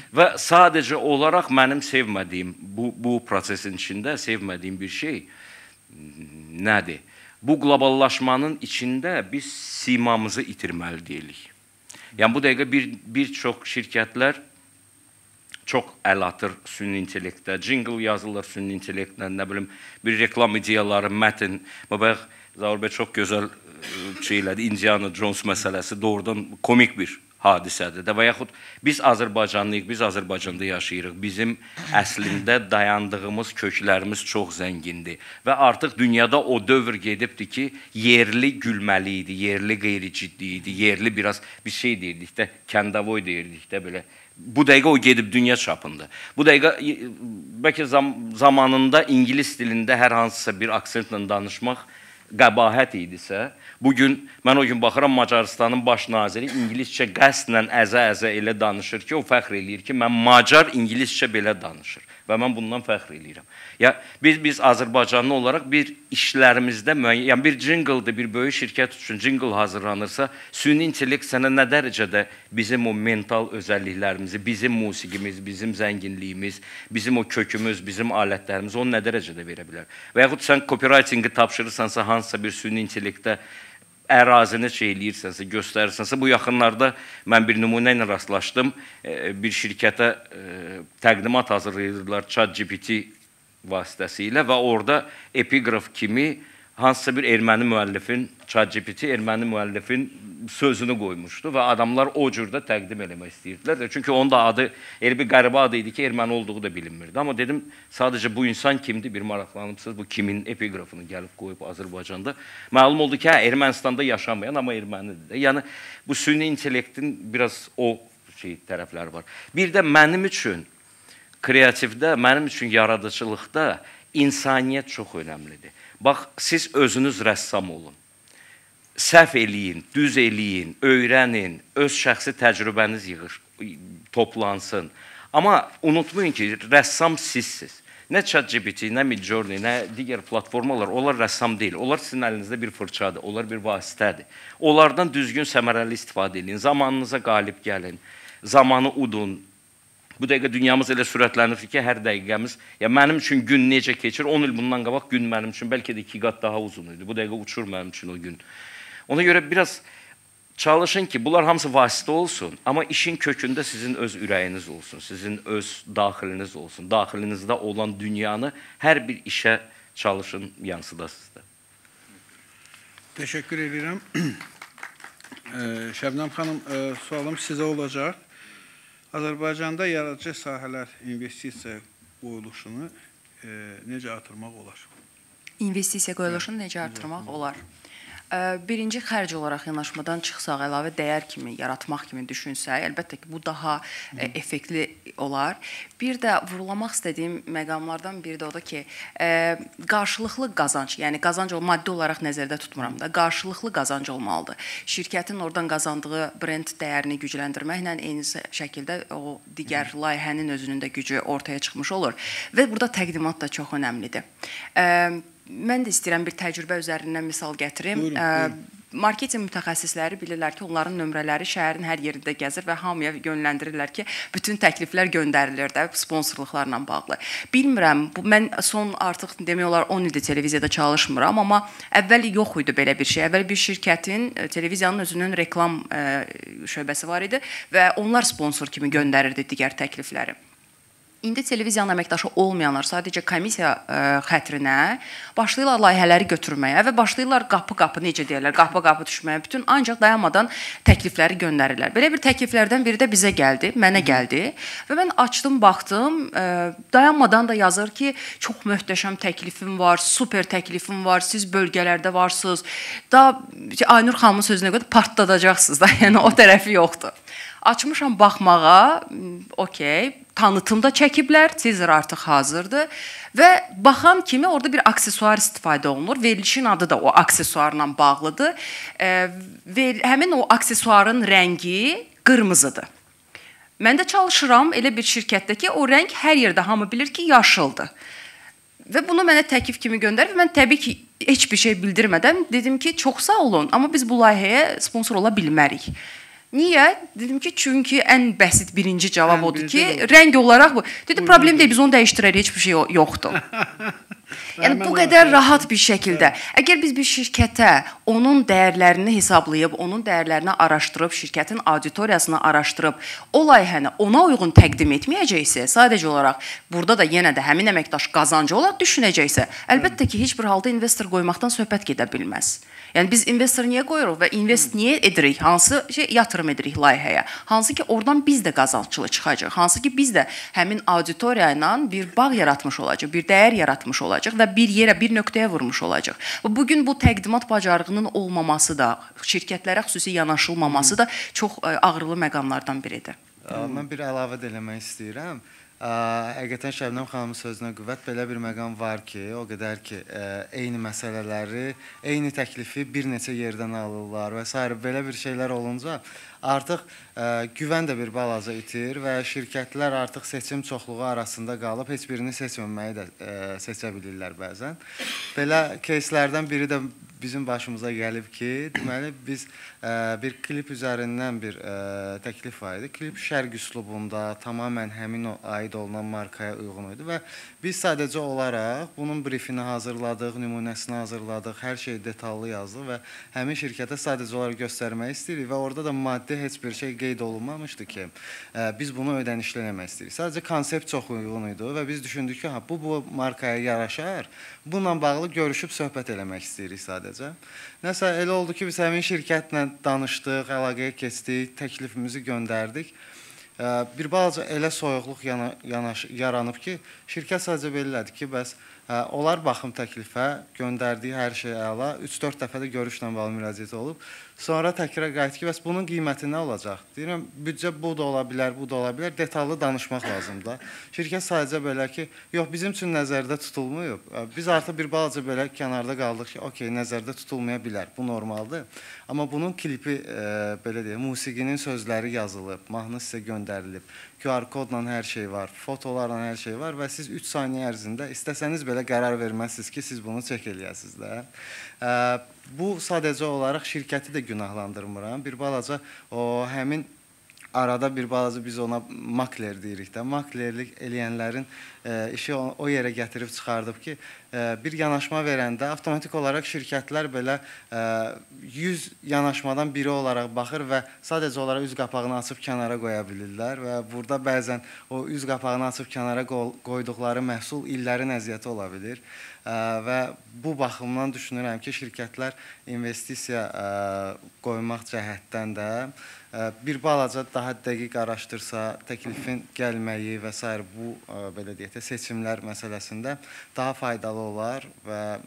Və sadəcə olaraq mənim sevmədiyim, bu prosesin içində sevmədiyim bir şey nədir? Bu qloballaşmanın içində biz simamızı itirməli deyilik. Yəni, bu dəqiqə bir çox şirkətlər çox əl atır süni intellektə, jingle yazılır süni intellektlə, nə bilim, bir reklam ideyaları, mətn. Bayaq Zaur bəy çox gözəl şey elədi, Indiana Jones məsələsi doğrudan komik bir hadisədir də. Və yaxud biz Azərbaycanlıyıq, biz Azərbaycanda yaşayırıq. Bizim əslində dayandığımız köklərimiz çox zəngindir. Və artıq dünyada o dövr gedibdir ki, yerli gülməli idi, yerli qeyri-ciddi idi, yerli biraz bir şey deyirdik də, kəndavoy deyirdik də belə. Bu dəqiqə o gedib dünya çapında. Bu dəqiqə bəlkə zamanında ingilis dilində hər hansısa bir aksentlə danışmaq qəbahət idisə, bugün, mən o gün baxıram, Macarıstanın baş naziri ingiliscə qəsdən əzə-əzə elə danışır ki, o fəxr eləyir ki, mən Macar ingiliscə belə danışır və mən bundan fəxr eləyirəm. Ya, biz Azərbaycanlı olaraq bir işlərimizdə, yəni bir jingledir, bir böyük şirkət üçün jingle hazırlanırsa, süni intellekt sənə nə dərəcədə bizim o mental özəlliklərimizi, bizim musiqimiz, bizim zənginliyimiz, bizim o kökümüz, bizim alətlərimiz onu nə dərəcədə verə bilər? Və yaxud sən copywritingi tapşırırsansa, hansısa bir süni intellektə ərazini şey eləyirsənsə, göstərirsənsə, bu yaxınlarda mən bir nümunə ilə rastlaşdım. Bir şirkətə təqdimat hazırlayırdılar ChatGPT vasitəsilə və orada epiqraf kimi Hansısa bir erməni müəllifin, ChatGPT erməni müəllifin sözünü qoymuşdu və adamlar o cür də təqdim eləmək istəyirdilər. Çünki onun da adı elə bir qəribə adı idi ki, erməni olduğu da bilinmirdi. Amma dedim, sadəcə bu insan kimdir, bir maraqlanıbsınız, bu kimin epiqrafını gəlib qoyub Azərbaycanda. Məlum oldu ki, hə, Ermənistanda yaşamayan, amma ermənidir də. Yəni, bu süni intellektin biraz o şey tərəfləri var. Bir də mənim üçün kreativdə, mənim üçün yaradıcılıqda insaniyyət çox önəmlidir. Bax, siz özünüz rəssam olun. Səhv eləyin, düz eləyin, öyrənin, öz şəxsi təcrübəniz yığır, toplansın. Amma unutmayın ki, rəssam sizsiz. Nə ChatGPT, nə Midjourney, nə digər platformalar, onlar rəssam deyil. Onlar sizin əlinizdə bir fırçadır, onlar bir vasitədir. Onlardan düzgün, səmərəli istifadə edin, zamanınıza qalib gəlin, zamanı udun. Bu dəqiqə dünyamız elə sürətlənir ki, hər dəqiqəmiz, ya mənim üçün gün necə keçir, 10 il bundan qabaq gün mənim üçün bəlkə də 2 qat daha uzun idi. Bu dəqiqə uçur mənim üçün o gün. Ona görə biraz çalışın ki, bunlar hamısı vasitə olsun, amma işin kökündə sizin öz ürəyiniz olsun, sizin öz daxiliniz olsun. Daxilinizdə olan dünyanı hər bir işə çalışın, yansıdasınız da. Təşəkkür edirəm. Şəbnəm xanım, sualım sizə olacaq. Azərbaycanda yaradıcı sahələr investisiya qoyuluşunu necə artırmaq olar? İnvestisiya qoyuluşunu necə artırmaq olar? Birinci xərc olaraq yanaşmadan çıxsaq, əlavə dəyər kimi, yaratmaq kimi düşünsək, əlbəttə ki, bu daha effektli olar. Bir də vurğulamaq istədiyim məqamlardan biri də odur ki, qarşılıqlı qazanc, yəni qazanc maddi olaraq nəzərdə tutmuram da, qarşılıqlı qazanc olmalıdır. Şirkətin oradan qazandığı brend dəyərini gücləndirməklə eyni şəkildə o digər layihənin özünün də gücü ortaya çıxmış olur. Və burada təqdimat da çox önəmlidir. Mən də istəyirəm bir təcrübə üzərindən misal gətirim. Buyurun, buyurun. Marketinq mütəxəssisləri bilirlər ki, onların nömrələri şəhərin hər yerində gəzir və hamıya yönləndirirlər ki, bütün təkliflər göndərilir də sponsorluqlarla bağlı. Bilmirəm, bu, mən son artıq demək olar 10 ildir televiziyada çalışmıram, amma əvvəl yox idi belə bir şey. Əvvəl bir şirkətin, televiziyanın özünün reklam şöbəsi var idi və onlar sponsor kimi göndərirdi digər təklifləri. İndi televiziyanın əməkdaşı olmayanlar sadəcə komissiya xətrinə başlayırlar layihələri götürməyə və başlayırlar qapı-qapı, necə deyirlər, qapı-qapı düşməyə, bütün ancaq dayanmadan təklifləri göndərirlər. Belə bir təkliflərdən biri də bizə gəldi, mənə gəldi və mən açdım, baxdım, dayanmadan da yazır ki, çox möhtəşəm təklifim var, super təklifim var, siz bölgələrdə varsınız, da Aynur xanımın sözünə görə partladacaqsınız da, yəni o tərəfi yoxdur. Açmışam baxmağa, okey, tanıtım da çəkiblər, teaser artıq hazırdır və baxan kimi orada bir aksesuar istifadə olunur. Verilişin adı da o aksesuarla bağlıdır və həmin o aksesuarın rəngi qırmızıdır. Mən də çalışıram elə bir şirkətdə ki, o rəng hər yerdə hamı bilir ki, yaşıldır. Və bunu mənə təklif kimi göndərir və mən təbii ki, heç bir şey bildirmədən dedim ki, çox sağ olun, amma biz bu layihəyə sponsor ola bilmərik. Niyə? Dedim ki, çünki ən bəsit birinci cavab odur ki, rəng olaraq bu. Dedi, problem deyil, biz onu dəyişdirərik, heç bir şey yoxdur. Yəni, bu qədər rahat bir şəkildə. Əgər biz bir şirkətə onun dəyərlərini hesablayıb, onun dəyərlərini araşdırıb, şirkətin auditoriyasını araşdırıb, o layihəni ona uyğun təqdim etməyəcəksə, sadəcə olaraq burada da yenə də həmin əməkdaş qazancı olaraq düşünəcəksə, əlbəttə ki, heç bir halda investor qoymaqdan söhbət gedə bilməz. Yəni, biz investor niyə qoyuruq və invest niyə edirik? Hansı şey yatırım edirik layihəyə? Hansı ki, oradan biz də qazanclı çıxacaq. Hansı ki, biz də həmin auditoriya ilə bir bağ yaratmış olacaq, bir dəyər yaratmış olacaq və bir yerə, bir nöqtəyə vurmuş olacaq. Bugün bu təqdimat bacarığının olmaması da, şirkətlərə xüsusi yanaşılmaması da çox ağrılı məqamlardan biridir. Mən bir əlavə də eləmək istəyirəm. Həqiqətən Şəbnəm xanımın sözünə qüvvət, belə bir məqam var ki, o qədər ki, eyni məsələləri, eyni təklifi bir neçə yerdən alırlar və s. Belə bir şeylər olunca artıq güvən də bir balaca itir və şirkətlər artıq seçim çoxluğu arasında qalıb heç birini seçməməyi də seçə bilirlər bəzən. Belə keyslərdən biri də bizim başımıza gəlib ki, deməli biz bir klip üzərindən bir təklif var idi. Klip şərq üslubunda tamamilə həmin o aid olunan markaya uyğun idi və biz sadəcə olaraq bunun briefini hazırladıq, nümunəsini hazırladıq, hər şeyi detallı yazdıq və həmin şirkətə sadəcə olaraq göstərmək istəyirik və orada da maddi heç bir şey qeyd olunmamışdı ki, biz bunu ödənişli eləmək istəyirik. Sadəcə konsept çox uyğun idi və biz düşündük ki, bu markaya yaraşar, bununla bağlı görüşüb söhbət eləmək istəyirik sadəcə. Nəsə elə oldu ki, biz həmin şirkətlə danışdıq, əlaqəyə keçdik, təklifimizi göndərdik. Bir balaca elə soyuqluq yaranıb ki, şirkət sadəcə belə elədi ki, bəs onlar baxım təklifə, göndərdiyi hər şey əla, 3-4 dəfə də görüşlə bağlı müraciət olub. Sonra təkrar qayıtdı ki, bəs bunun qiyməti nə olacaq? Deyirəm, büdcə bu da ola bilər, bu da ola bilər, detallı danışmaq lazımdır. Şirkət sadəcə belə ki, yox, bizim üçün nəzərdə tutulmayıb. Biz artıq bir balaca belə kənarda qaldıq ki, okey, nəzərdə tutulmaya bilər, bu normaldır. Amma bunun klipi, belə deyək, musiqinin sözləri yazılıb, mahnı sizə göndərilib, QR kodla hər şey var, fotolarla hər şey var və siz 3 saniyə ərzində istəsəniz belə qərar verməzsiniz ki, siz bunu çək eləyəsiniz də. Bu sadəcə olaraq şirkəti də günahlandırmıram. Bir balaca o həmin arada bir balaca biz ona makler deyirik də. Maklerlik eləyənlərin işi o yerə gətirib çıxardıb ki, bir yanaşma verəndə avtomatik olaraq şirkətlər belə 100 yanaşmadan biri olaraq baxır və sadəcə olaraq üz qapağını açıb kənara qoya bilirlər və burada bəzən o üz qapağını açıb kənara qoyduqları məhsul illərin əziyyəti ola bilir. Və bu baxımdan düşünürəm ki, şirkətlər investisiya qoymaq cəhətdən də bir balaca daha dəqiq araşdırsa, təklifin gəlməyi və s. bu, belə deyək də, seçimlər məsələsində daha faydalı olar və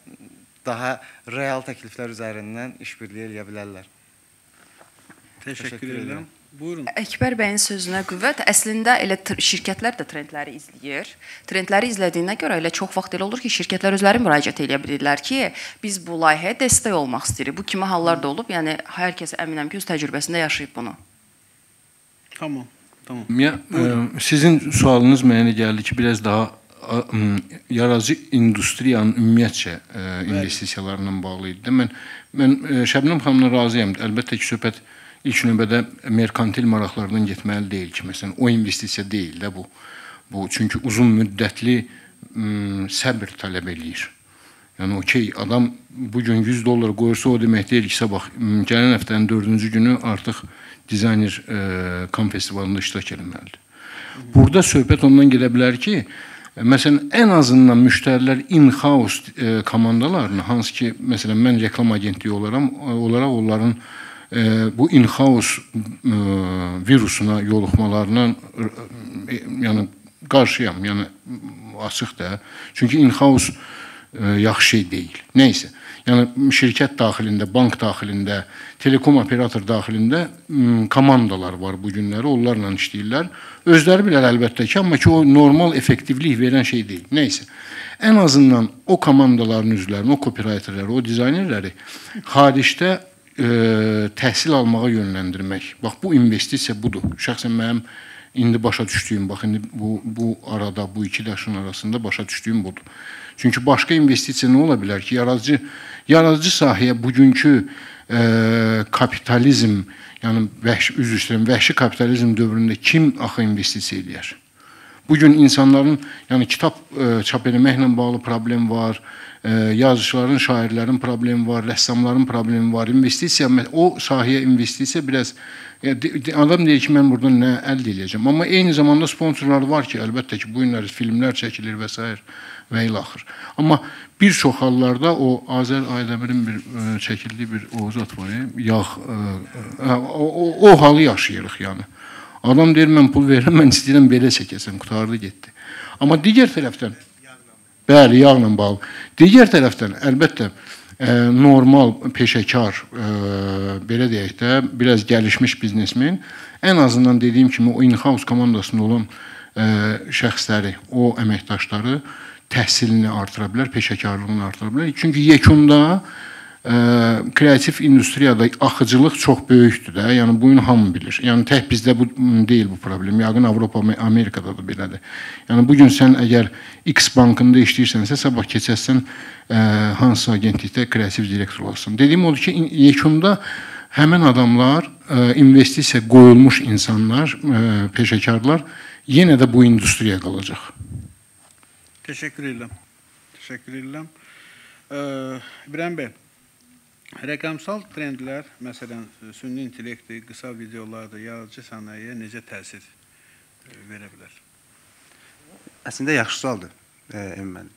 daha real təkliflər üzərindən işbirliyi eləyə bilərlər. Təşəkkür edirəm. Buyurun. Əkbər bəyin sözünə qüvvət. Əslində elə şirkətlər də trendləri izləyir. Trendləri izlədiyinə görə elə çox vaxt elə olur ki, şirkətlər özləri müraciət eləyə bilirlər ki, biz bu layihəyə dəstək olmaq istəyirik. Bu kimi hallar da olub. Yəni hər kəs əminəm ki, öz təcrübəsində yaşayıb bunu. Tamam, tamam. Sizin sualınız mənə gəldi ki, biraz daha yaradıcı industriyanın ümumiyyətcə investisiyalarla bağlı idi. Mən Şəbnəm xanımla razıyam. Əlbəttə ki, söhbət ilk növbədə merkantil maraqlardan getməli deyil ki, məsələn, o investisiya deyil də bu. Bu, çünki uzun müddətli səbir tələb eləyir. Yəni, okey, adam bugün 100 dollar qoyursa, o demək deyil ki, sabah gələn həftənin 4-cü günü artıq dizayner Kan festivalında iştirak eləməlidir. Burada söhbət ondan gedə bilər ki, məsələn, ən azından müştərilər in-house komandalarını, hansı ki, məsələn, mən reklam agentliyi olaraq onların bu in-house virusuna yoluxmalarına yəni, qarşıyam, yəni açıq da. Çünki in-house yaxşı şey deyil. Nəysə, yəni şirkət daxilində, bank daxilində, telekom operator daxilində komandalar var bu günləri, onlarla işləyirlər. Özləri bilər əlbəttə ki, amma ki o normal effektivlik verən şey deyil. Nəysə, ən azından o komandaların üzvlərini, o copywriterləri, o dizaynerləri xaricdə təhsil almağa yönləndirmək. Bax, bu investisiya budur. Şəxsən mənim indi başa düşdüyüm, bax, indi bu arada, bu iki daşın arasında başa düşdüyüm budur. Çünki başqa investisiya nə ola bilər ki, yaradıcı sahəyə bugünkü kapitalizm, yəni üzr istəyirəm, vəhşi kapitalizm dövründə kim axı investisiya eləyər? Bugün insanların, yəni kitab çap eləməklə bağlı problem var, yazıçıların, şairlərin problemi var, rəssamların problemi var. İnvestisiya, o sahəyə investisiya biraz, adam deyir ki, mən buradan nə əldə eləyəcəm. Amma eyni zamanda sponsorlar var ki, əlbəttə ki, bu günlər filmlər çəkilir və s. və ilaxır. Amma bir çox hallarda o Azər Aydəmirin bir çəkildiyi bir o zat var, yağ, o halı yaşayırıq yəni. Adam deyir, mən pul verirəm, mən istəyirəm belə çəkəsəm, qurtardı, getdi. Amma digər tərəfdən, bəli, yağla bağlı. Digər tərəfdən, əlbəttə, normal peşəkar, belə deyək də, biraz gəlişmiş biznesmen, ən azından dediyim kimi o in-house komandasında olan şəxsləri, o əməkdaşları təhsilini artıra bilər, peşəkarlığını artıra bilər. Çünki yekunda Kreativ industriyada axıcılıq çox böyükdür də. Yəni bunu hamı bilir. Yəni tək bizdə bu deyil bu problem. Yəqin Avropa, Amerikada da belədir. Yəni bu gün sən əgər X bankında işləyirsənsə, sabah keçərsən hansısa agentlikdə kreativ direktor olarsan. Dediyim odur ki, yekunda həmin adamlar, investisiya qoyulmuş insanlar, peşəkarlar yenə də bu industriyaya qalacaq. Təşəkkür edirəm. Təşəkkür edirəm. İbrahim bəy, rəqəmsal trendlər, məsələn, süni intellektdir, qısa videolardır, yaradıcı sənayeyə necə təsir verə bilər? Əslində, yaxşı sualdır, Emin müəllim.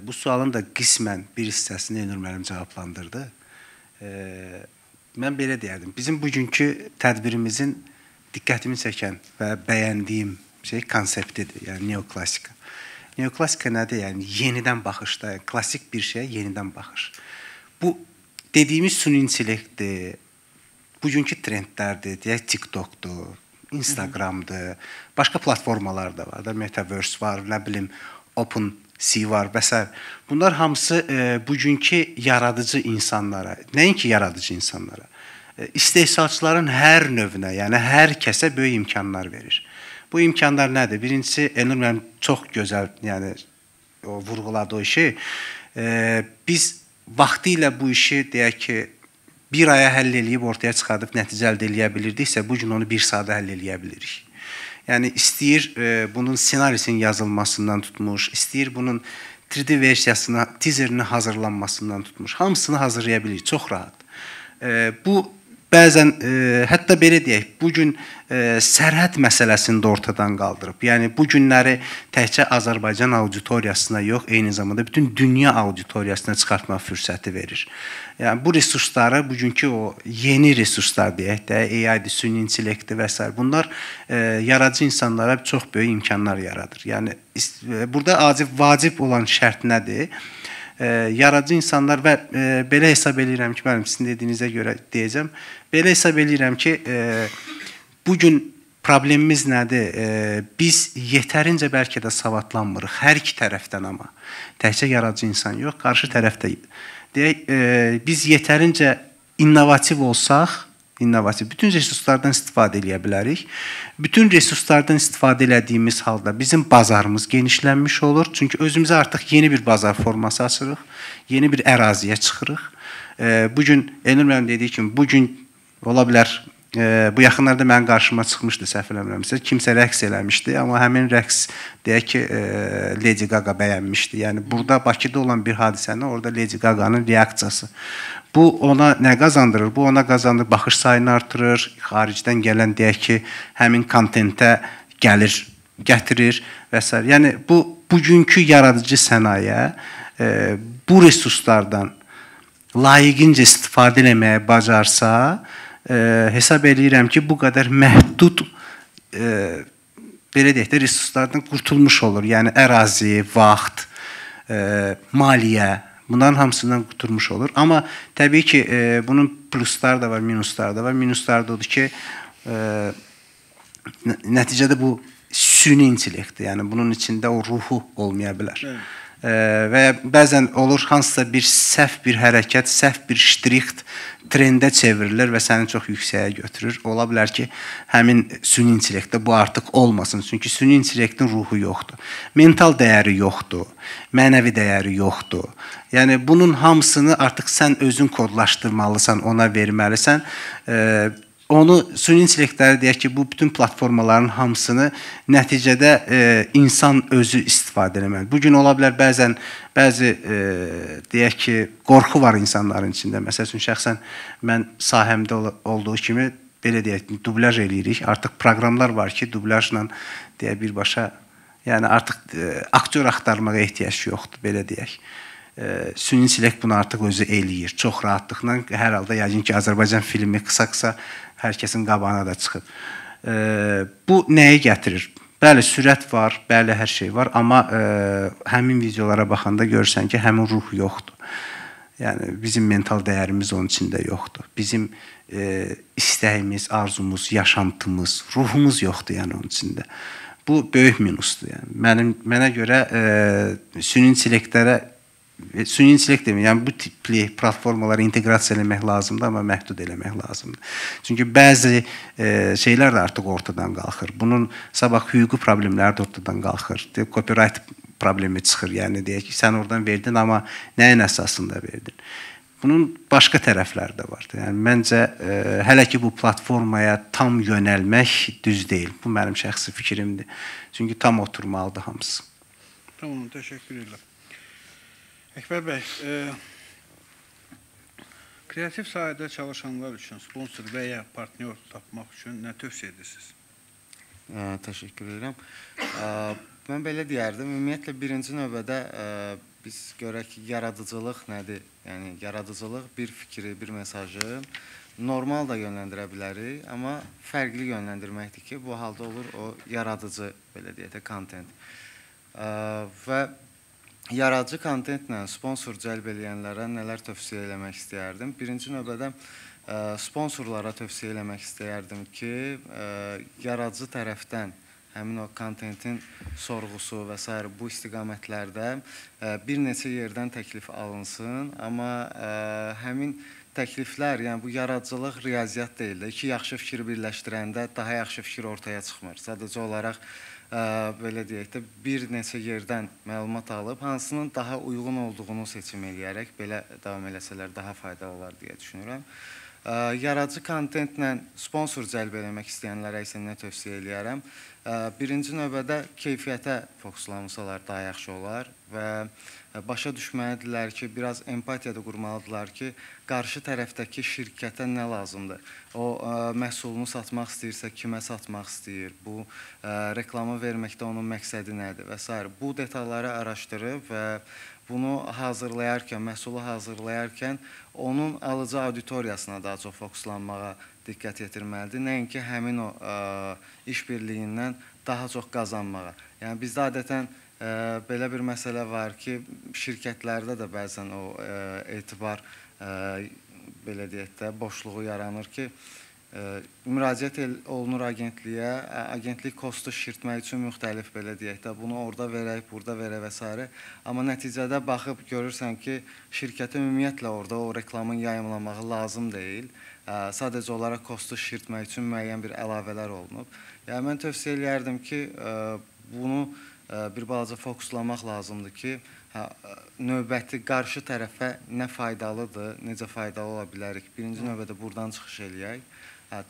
Bu sualın da qismən bir hissəsini Elnur müəllim cavablandırdı. Mən belə deyərdim, bizim bugünkü tədbirimizin diqqətimi çəkən və bəyəndiyim şey konseptidir, yəni neoklassika. Neoklassika nədir? Yəni yenidən baxışda, yəni, klassik bir şeyə yenidən baxış. Bu dediyimiz süni intellektdir, bugünkü trendlərdir, deyək TikTokdur, Instagramdır, başqa platformalar da var da, Metaverse var, nə bilim, OpenSea var və s. Bunlar hamısı bugünkü yaradıcı insanlara, nəinki yaradıcı insanlara, istehsalçıların hər növünə, yəni hər kəsə böyük imkanlar verir. Bu imkanlar nədir? Birincisi, Elnur müəllim çox gözəl, yəni o vurğuladı o işi. Biz vaxtilə bu işi, deyək ki, bir aya həll eləyib ortaya çıxardıb nəticə əldə eləyə bilirdiksə, bu gün onu bir saata həll eləyə bilirik. Yəni, istəyir bunun ssenarisinin yazılmasından tutmuş, istəyir bunun 3D versiyasına, teaserinin hazırlanmasından tutmuş, hamısını hazırlaya bilirik, çox rahat. Bu, bəzən, hətta belə deyək, bu gün sərhəd məsələsini də ortadan qaldırıb. Yəni, bu günləri təkcə Azərbaycan auditoriyasına yox, eyni zamanda bütün dünya auditoriyasına çıxartmaq fürsəti verir. Yəni, bu resursları, bugünkü o yeni resurslar deyək də, AI-dir, süni intellektdir və s. Bunlar yaradıcı insanlara çox böyük imkanlar yaradır. Yəni, burada vacib olan şərt nədir? Yaradıcı insanlar və belə hesab eləyirəm ki, mənim sizin dediyinizə görə deyəcəm, belə hesab eləyirəm ki, bugün problemimiz nədir? Biz yetərincə bəlkə də savadlanmırıq, hər iki tərəfdən amma. Təkcə yaradıcı insan yox, qarşı tərəfdə. Deyək, biz yetərincə innovativ olsaq, innovativ, bütün resurslardan istifadə eləyə bilərik. Bütün resurslardan istifadə elədiyimiz halda bizim bazarımız genişlənmiş olur. Çünki özümüzə artıq yeni bir bazar forması açırıq, yeni bir əraziyə çıxırıq. Bugün, Elnur müəllim dediyi kimi, bugün ola bilər, bu yaxınlarda mənim qarşıma çıxmışdı, səhv eləmirəmsə, kimsə rəqs eləmişdi, amma həmin rəqs, deyək ki, Lady Gaga bəyənmişdi. Yəni, burada Bakıda olan bir hadisəni, orada Lady Gaga'nın reaksiyası. Bu ona nə qazandırır? Bu ona qazandırır, baxış sayını artırır, xaricdən gələn, deyək ki, həmin kontentə gəlir, gətirir və s. Yəni, bu, bugünkü yaradıcı sənaye bu resurslardan layiqincə istifadə eləməyə bacarsa, hesab eləyirəm ki, bu qədər məhdud, belə deyək də, resurslardan qurtulmuş olur. Yəni, ərazi, vaxt, maliyyə, bunların hamısından qurtulmuş olur. Amma təbii ki, bunun plusları da var, minusları da var. Minusları da odur ki, nəticədə bu süni intellektdir. Yəni, bunun içində o ruhu olmaya bilər. Evet. Və bəzən olur hansısa bir səhv bir hərəkət, səhv bir ştrixt trendə çevrilir və səni çox yüksəyə götürür. Ola bilər ki, həmin süni intellektdə bu artıq olmasın. Çünki süni intellektin ruhu yoxdur. Mental dəyəri yoxdur, mənəvi dəyəri yoxdur. Yəni, bunun hamısını artıq sən özün kodlaşdırmalısan, ona verməlisən. Onu süni intellektləri deyək ki, bu bütün platformaların hamısını nəticədə insan özü istifadə eləməlidir. Bugün ola bilər bəzən bəzi deyək ki, qorxu var insanların içində. Məsəl üçün, şəxsən mən sahəmdə olduğu kimi belə deyək, dublyaj eləyirik. Artıq proqramlar var ki, dublyajla deyək birbaşa, yəni artıq aktyor axtarmağa ehtiyac yoxdur, belə deyək. Süni intellekt bunu artıq özü eləyir. Çox rahatlıqla, hər halda yəqin ki, Azərbaycan filmi qısa-qısa hər kəsin qabağına da çıxıb. Bu nəyi gətirir? Bəli, sürət var, bəli, hər şey var, amma həmin videolara baxanda görürsən ki, həmin ruh yoxdur. Yəni, bizim mental dəyərimiz onun içində yoxdur. Bizim istəyimiz, arzumuz, yaşantımız, ruhumuz yoxdur yəni onun içində. Bu böyük minusdur. Yəni, mənə görə süni intellektlərə Süni intellekt demir, yəni bu tipli platformaları inteqrasiya eləmək lazımdır, amma məhdud eləmək lazımdır. Çünki bəzi şeylər də artıq ortadan qalxır. Bunun sabah hüquqi problemləri də ortadan qalxır. Copyright problemi çıxır. Yəni deyək ki, sən oradan verdin, amma nəyin əsasında verdin? Bunun başqa tərəfləri də var. Yəni məncə hələ ki bu platformaya tam yönəlmək düz deyil. Bu mənim şəxsi fikrimdir. Çünki tam oturmalıdır hamısı. Tamam, təşəkkür edirəm. Əkbər bəy, kreativ sahədə çalışanlar üçün sponsor və ya partnyor tapmaq üçün nə tövsiyə edirsiniz? Təşəkkür edirəm. Mən belə deyərdim, ümumiyyətlə birinci növbədə biz görək ki, yaradıcılıq nədir? Yəni, yaradıcılıq bir fikri, bir mesajı normal da yönləndirə bilərik, amma fərqli yönləndirməkdir ki, bu halda olur o yaradıcı, belə deyək də, kontent. Və yaradıcı kontentlə sponsor cəlb eləyənlərə nələr tövsiyə eləmək istəyərdim? Birinci növbədə sponsorlara tövsiyə eləmək istəyərdim ki, yaradıcı tərəfdən həmin o kontentin sorğusu və s. bu istiqamətlərdə bir neçə yerdən təklif alınsın, amma həmin təkliflər, yəni bu yaradıcılıq riyaziyyat deyil də, iki yaxşı fikir birləşdirəndə daha yaxşı fikir ortaya çıxmır. Sadəcə olaraq belə deyək də, bir neçə yerdən məlumat alıb, hansının daha uyğun olduğunu seçim eləyərək belə davam eləsələr daha faydalı olar deyə düşünürəm. Yaradıcı kontentlə sponsor cəlb eləmək istəyənlərə isə nə tövsiyə eləyərəm? Birinci növbədə keyfiyyətə fokuslansalar daha yaxşı olar və başa düşməlidirlər ki, biraz empatiya da qurmalıdırlar ki, qarşı tərəfdəki şirkətə nə lazımdır? O, məhsulunu satmaq istəyirsə, kimə satmaq istəyir? Bu, reklamı verməkdə onun məqsədi nədir və s. Bu detalları araşdırıb və bunu hazırlayarkən, məhsulu hazırlayarkən onun alıcı auditoriyasına daha çox fokuslanmağa diqqət yetirməlidir. Nəinki həmin o işbirliyindən daha çox qazanmağa. Yəni, bizdə adətən belə bir məsələ var ki, şirkətlərdə də bəzən o etibar, belə deyək də, boşluğu yaranır ki, müraciət olunur agentliyə, agentlik kostu şişirtmək üçün müxtəlif, belə deyək də, bunu orada verək, burada verək və s. Amma nəticədə baxıb görürsən ki, şirkətə ümumiyyətlə orada o reklamın yayımlamağı lazım deyil. Sadəcə olaraq kostu şişirtmək üçün müəyyən bir əlavələr olunub. Yəni, mən tövsiyə eləyərdim ki, bunu bir balaca fokuslamaq lazımdır ki, növbəti qarşı tərəfə nə faydalıdır, necə faydalı ola bilərik. Birinci növbədə buradan çıxış eləyək.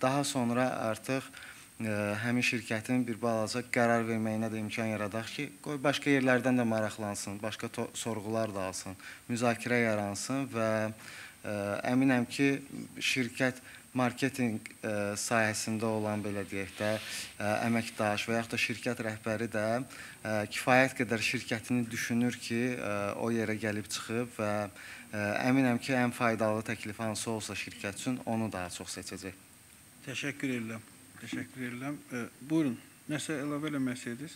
Daha sonra artıq həmin şirkətin bir balaca qərar verməyinə də imkan yaradaq ki, qoy başqa yerlərdən də maraqlansın, başqa sorğular da alsın, müzakirə yaransın və əminəm ki, şirkət marketinq sahəsində olan, belə deyək də, əməkdaş və yaxud da şirkət rəhbəri də kifayət qədər şirkətini düşünür ki, o yerə gəlib çıxıb və əminəm ki, ən faydalı təklif hansı olsa şirkət üçün onu daha çox seçəcək. Təşəkkür edirəm. Təşəkkür edirəm. Buyurun, nəsə əlavə eləmək istəyirdiniz?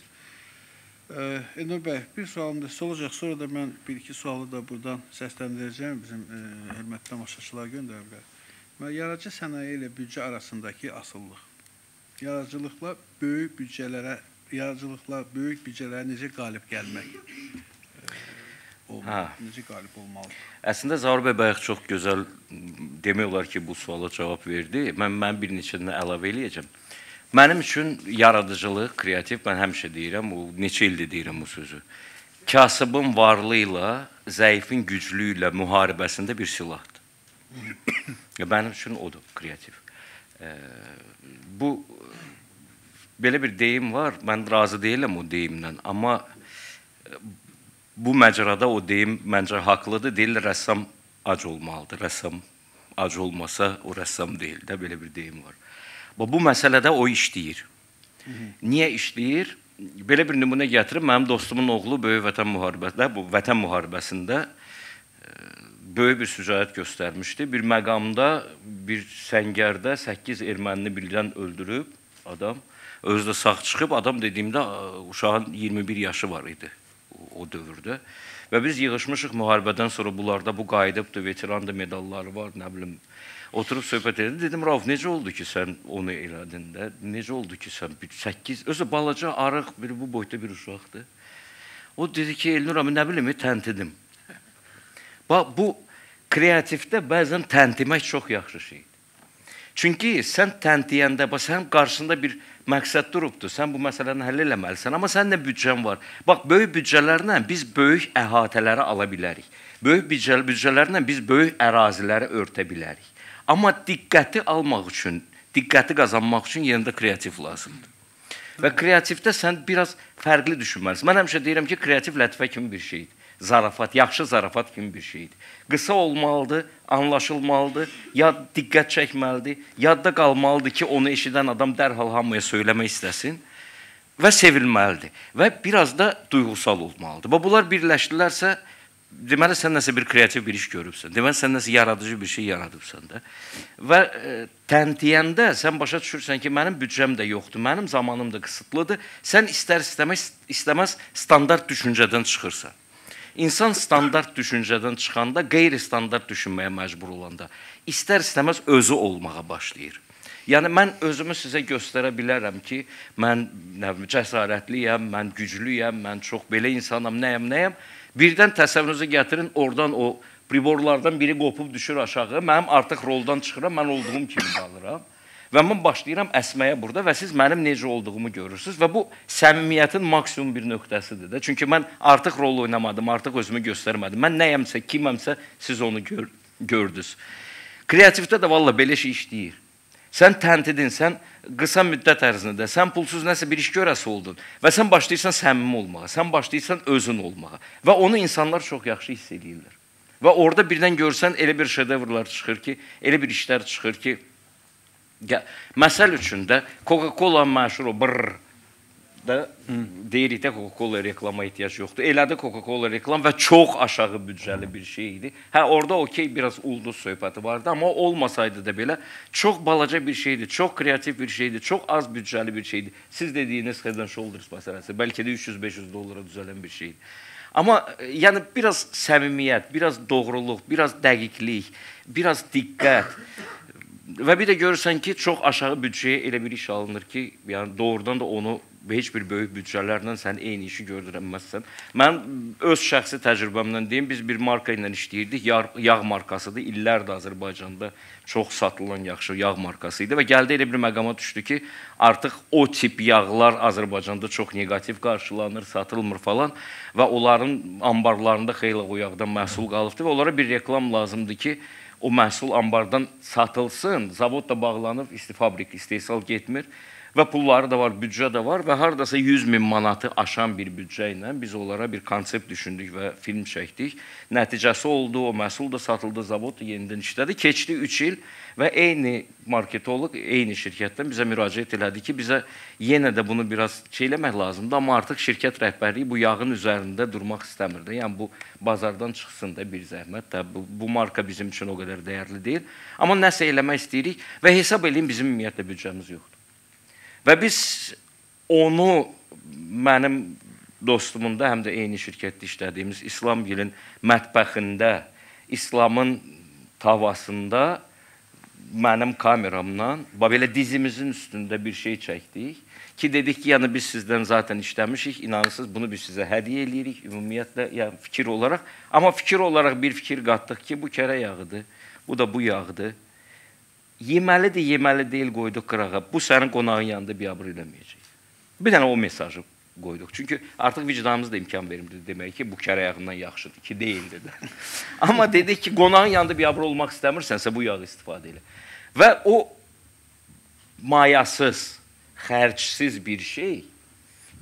Elnur bəy, bir sualım da sizə olacaq. Sonra da mən bir-iki sualı da buradan səsləndirəcəyəm. Bizim hörmətli tamaşaçılar göndəriblər. Yaradıcı sənaye ilə büdcə arasındakı asılılıq. Yaradıcılıqla böyük büdcələrə, necə qalib gəlmək? Necə qalib olmalıdır? Əslində, Zaur bəy bayaq çox gözəl demək olar ki, bu suala cavab verdi. Mən bir neçə əlavə eləyəcəm. Mənim üçün yaradıcılıq, kreativ, mən həmişə deyirəm, o neçə ildir deyirəm bu sözü. Kasıbın varlığı ilə, zəifin güclüyü ilə müharibəsində bir silahdır. Mənim üçün odur, kreativ. Bu, belə bir deyim var, mən razı deyiləm o deyimlə, amma bu məcrada o deyim məncə haqlıdır. Deyirlər, rəssam ac olmalıdır. Rəssam ac olmasa o rəssam deyil də, belə bir deyim var. Bu məsələdə o işləyir. Niyə işləyir? Belə bir nümunə gətirim. Mənim dostumun oğlu Böyük Vətən müharibəsində, bu Vətən müharibəsində böyük bir sücayət göstərmişdi. Bir məqamda, bir səngərdə 8 ermənini birdən öldürüb adam. Özü də sağ çıxıb. Adam dediyimdə uşağın 21 yaşı var idi o dövrdə. Və biz yığışmışıq müharibədən sonra bunlarda bu qayıdıbdır, veterandır, medalları var, nə bilim. Oturub söhbət edim. Dedim, Rauf, necə oldu ki, sən onu elədin də? Necə oldu ki, sən 8, özü balaca, arıq, bir, bu boyda bir uşaqdır. O dedi ki, Elnur, nə bilim, təntidim. Bax, bu kreativdə bəzən təntimək çox yaxşı şeydir. Çünki sən təntiyəndə, bax, sənin qarşısında bir məqsəd durubdur, sən bu məsələni həll eləməlisən, amma sənin də büdcən var. Bax, böyük büdcələrlə biz böyük əhatələri ala bilərik. Böyük büdcələrlə biz böyük əraziləri örtə bilərik. Amma diqqəti almaq üçün, diqqəti qazanmaq üçün yenə də kreativ lazımdır. Və kreativdə sən biraz fərqli düşünməlisən. Mən həmişə deyirəm ki, kreativ lətifə kimi bir şeydir. Zarafat, yaxşı zarafat kimi bir şeydir. Qısa olmalıdır, anlaşılmalıdır, ya diqqət çəkməlidir, yadda qalmalıdır ki, onu eşidən adam dərhal hamıya söyləmək istəsin və sevilməlidir. Və biraz da duyğusal olmalıdır. Və bunlar birləşdilərsə, deməli, sən nəsə bir kreativ bir iş görübsən, deməli, sən nəsə yaradıcı bir şey yaradıbsan da. Və təntiyəndə sən başa düşürsən ki, mənim büdcəm də yoxdur, mənim zamanım da qısıtlıdır, sən istər-istəməz standart düşüncədən çıxırsan. İnsan standart düşüncədən çıxanda, qeyri-standart düşünməyə məcbur olanda, istər-istəməz özü olmağa başlayır. Yəni, mən özümü sizə göstərə bilərəm ki, mən cəsarətliyəm, mən güclüyəm, mən çox belə insanam, nəyəm, nəyəm. Birdən təsəvvürünüzü gətirin, oradan o priborlardan biri qopub düşür aşağı, mənim artıq roldan çıxıram, mən olduğum kimi qalıram. Və mən başlayıram əsməyə burada və siz mənim necə olduğumu görürsünüz və bu səmimiyyətin maksimum bir nöqtəsidir də. Çünki mən artıq rol oynamadım, artıq özümü göstərmədim. Mən nəyəmsə, kiməmsə siz onu gördünüz. Kreativdə də valla belə şey işləyir. Sən təntidin, sən qısa müddət ərzində, sən pulsuz nəsə bir iş görəsi oldun və sən başlayırsan səmimi olmağa, sən başlayırsan özün olmağa və onu insanlar çox yaxşı hiss eləyirlər. Və orada birdən görsən elə bir şedevrlar çıxır ki, elə bir işlər çıxır ki, məsəl üçün də Coca-Cola məşhur o brrr da deyirik də Coca-Cola reklama ehtiyac yoxdur. Elədi Coca-Cola reklam və çox aşağı büdcəli bir şey idi. Hə, orada okey biraz ulduz söhbəti vardı, amma olmasaydı da belə çox balaca bir şeydi, çox kreativ bir şeydi, çox az büdcəli bir şeydi. Siz dediyiniz Head and Shoulders məsələsi, bəlkə də 300-500 dollara düzələn bir şeydi. Amma yəni biraz səmimiyyət, biraz doğruluq, biraz dəqiqlik, biraz diqqət. Və bir də görürsən ki, çox aşağı büdcəyə elə bir iş alınır ki, yəni doğrudan da onu heç bir böyük büdcələrlə sən eyni işi gördürəməzsən. Mən öz şəxsi təcrübəmdən deyim, biz bir marka ilə işləyirdik, yağ markasıdır. İllərdir Azərbaycanda çox satılan yaxşı yağ markası idi və gəldi elə bir məqama düşdü ki, artıq o tip yağlar Azərbaycanda çox neqativ qarşılanır, satılmır falan və onların ambarlarında xeyli o yağdan məhsul qalıbdır və onlara bir reklam lazımdır ki, o məhsul ambardan satılsın, zavod da bağlanıb, fabrik istehsal getmir və pulları da var, büdcə də var və haradasa 100 min manatı aşan bir büdcə ilə biz onlara bir konsept düşündük və film çəkdik. Nəticəsi oldu, o məhsul da satıldı, zavod da yenidən işlədi. Keçdi 3 il və eyni marketoloq, eyni şirkətdən bizə müraciət elədi ki, bizə yenə də bunu biraz şey eləmək lazımdır, amma artıq şirkət rəhbərliyi bu yağın üzərində durmaq istəmirdi. Yəni bu bazardan çıxsın da bir zəhmət də, bu marka bizim üçün o qədər dəyərli deyil. Amma nəsə eləmək istəyirik və hesab eləyin, bizim ümumiyyətlə büdcəmiz yoxdur. Və biz onu mənim dostumun da, həm də eyni şirkətdə işlədiyimiz İslamgilin mətbəxində, İslamın tavasında mənim kameramla, belə dizimizin üstündə bir şey çəkdik ki, dedik ki, yəni biz sizdən zaten işləmişik, inanırsınız, bunu biz sizə hədiyyə eləyirik ümumiyyətlə, yəni fikir olaraq. Amma fikir olaraq bir fikir qatdıq ki, bu kərə yağıdır, bu da bu yağıdır. Yeməlidir, yeməli deyil qoyduq qırağa. Bu sənin qonağın yanında biabır eləməyəcək. Bir dənə o mesajı qoyduq. Çünki artıq vicdanımız da imkan vermirdi demək ki, bu kərə yağından yaxşıdır ki, deyildi də. Amma dedik ki, qonağın yanında biabır olmaq istəmirsənsə bu yağı istifadə elə. Və o mayasız, xərcsiz bir şey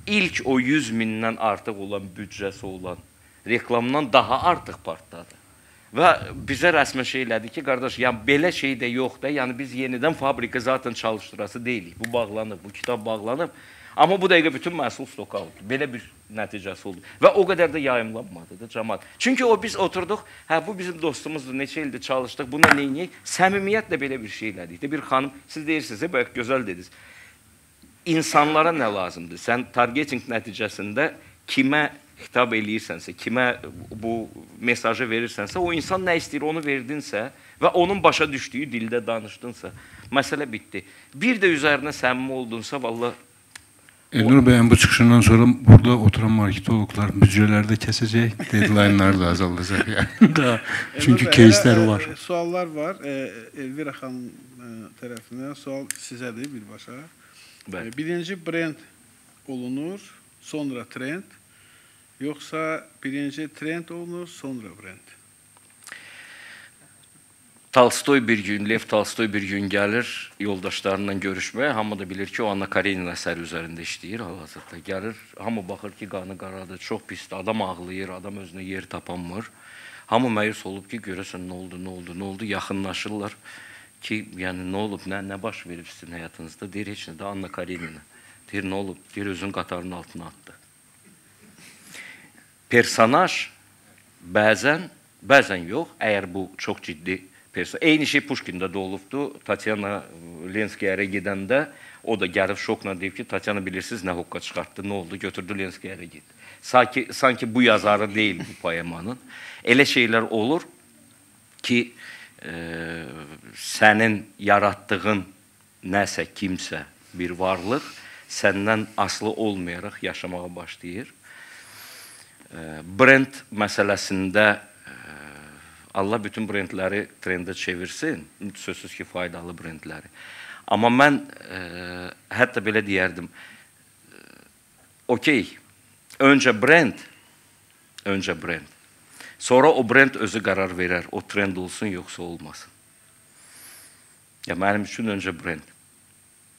ilk o 100 mindən artıq olan büdcəsi olan reklamdan daha artıq partladı. Və bizə rəsmən şey elədi ki, qardaş, yəni belə şey də yox da, yəni biz yenidən fabrika zaten çalışdırası deyilik. Bu bağlanıb, bu kitab bağlanıb. Amma bu dəqiqə bütün məhsul stoka oldu. Belə bir nəticəsi oldu. Və o qədər də yayımlanmadı da cəmaat. Çünki o biz oturduq, hə bu bizim dostumuzdur, neçə ildir çalışdıq, buna neyniyək? Səmimiyyətlə belə bir şey elədik. Bir xanım, siz deyirsiniz, bayaq gözəl dediniz. İnsanlara nə lazımdır? Sən targeting nəticəsində kimə xitab eləyirsənsə, kimə bu mesajı verirsənsə, o insan nə istəyir onu verdinsə və onun başa düşdüyü dildə danışdınsa, məsələ bitdi. Bir də üzərinə səmimi oldunsa, vallah Elnur bəyin bu çıxışından sonra burada oturan marketoloqlar büdcələri də kəsəcək, deadline-lar da azaldacaq. Yəni da, çünki кейslər var. Suallar var. Elvira xanım tərəfindən sual sizədir birbaşa. Bəli. Birinci brend olunur, sonra trend, yoxsa birinci trend olunur, sonra brend? Tolstoy bir gün, Lev Tolstoy bir gün gəlir yoldaşlarıyla görüşməyə. Hamı da bilir ki, o Anna Karenina əsəri üzərində işləyir hal-hazırda. Gəlir, hamı baxır ki, qanı qaradır, çox pisdir, adam ağlayır, adam özünə yer tapanmır. Hamı məyus olub ki, görəsən nə oldu, nə oldu, nə oldu, yaxınlaşırlar ki, yəni nə olub, nə baş verib sizin həyatınızda? Deyir, heç nə də Anna Karenina. Deyir, nə olub? Deyir, özünü qatarın altına atdı. Personaj bəzən yox, əgər bu çox ciddi eyni şey Puşkində də olubdu. Tatyana Lenskiyə ərə gedəndə o da gəlib şokla deyib ki, Tatyana bilirsiniz nə hoqqa çıxartdı, nə oldu, götürdü Lenskiyə ərə getdi. Sanki bu yazarı deyil bu poemanın. Elə şeylər olur ki, sənin yaratdığın nəsə, kimsə bir varlıq səndən asılı olmayaraq yaşamağa başlayır. Brend məsələsində Allah bütün brendləri trendə çevirsin, sözsüz ki, faydalı brendləri. Amma mən hətta belə deyərdim, okey, öncə brend, sonra o brend özü qərar verər, o trend olsun, yoxsa olmasın. Ya, mənim üçün öncə brend,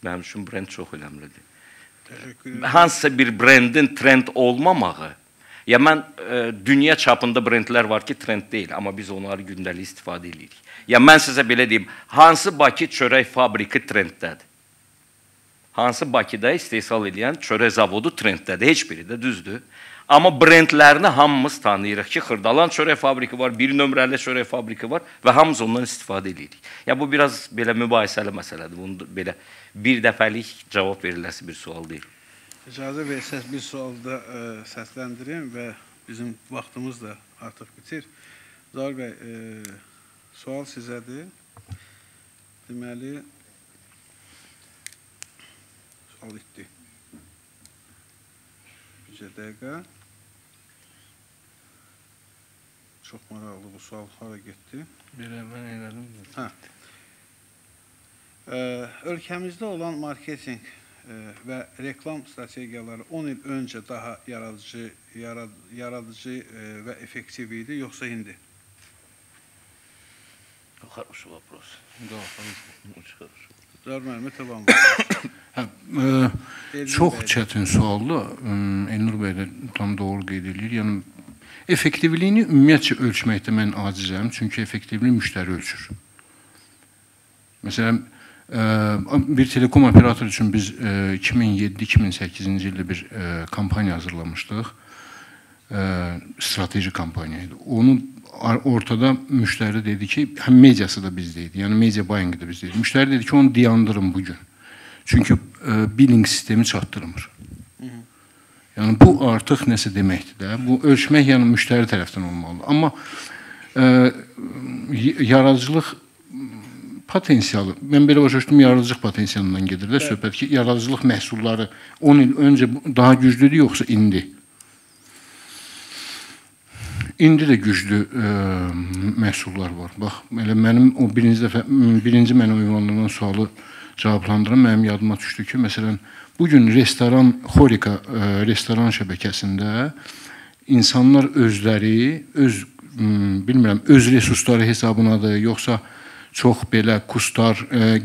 mənim üçün brend çox önəmlidir. Hansısa bir brendin trend olmamağı, ya mən dünya çapında brendlər var ki, trend deyil, amma biz onları gündəlik istifadə edirik. Ya mən sizə belə deyim, hansı Bakı çörək fabriki trenddədir? Hansı Bakıda istehsal edən çörək zavodu trenddədir? Heç biri də düzdür. Amma brendlərini hamımız tanıyırıq ki, Xırdalan çörək fabriki var, bir nömrəli çörək fabriki var və hamımız ondan istifadə edirik. Ya bu biraz belə mübahisəli məsələdir. Bunu belə bir dəfəlik cavab veriləsi bir sual deyil. İcazə versəz bir sual da səsləndirim və bizim vaxtımız da artıq bitir. Zaur bəy, sual sizədir. Deməli, sual itdi. Bircə dəqiqə. Çox maraqlı bu sual hara getdi? Belə mən elədim. Hə. Ölkəmizdə olan marketing və reklam strategiyaları 10 il öncə daha yaradıcı və effektiv idi, yoxsa indi? Хороший вопрос. Да, очень хороший. Zaur müəllimə tamam. Çox çətin sualdır. Elnur bəy də tam doğru qeyd edir. Yəni effektivliyini ümumiyyətcə ölçməkdə mən acizəm, çünki effektivliyi müştəri ölçür. Məsələn, bir telekom operatoru üçün biz 2007-2008-ci ildə bir kampaniya hazırlamışdıq. Strateji kampaniya idi. Onu ortada müştəri dedi ki, həm mediası da bizdə idi, yəni media buying də bizdə idi. Müştəri dedi ki, onu dayandırın bugün. Çünki billing sistemi çatdırmır. Yəni bu artıq nəsə deməkdir də. Bu ölçmək yəni müştəri tərəfdən olmalıdır. Amma yaradıcılıq potensialı, mən belə başa düşdüm, yaradıcılıq potensialından gedir də söhbət ki, yaradıcılıq məhsulları 10 il öncə daha güclüdür yoxsa indi? İndi də güclü məhsullar var. Bax, elə mənim o birinci dəfə, birinci mənə ünvanlanan sualı cavablandıran mənim yadıma düşdü ki, məsələn, bugün restoran, Xorika restoran şəbəkəsində insanlar özləri, öz, bilmirəm, öz resursları hesabınadır, yoxsa çox belə kustar,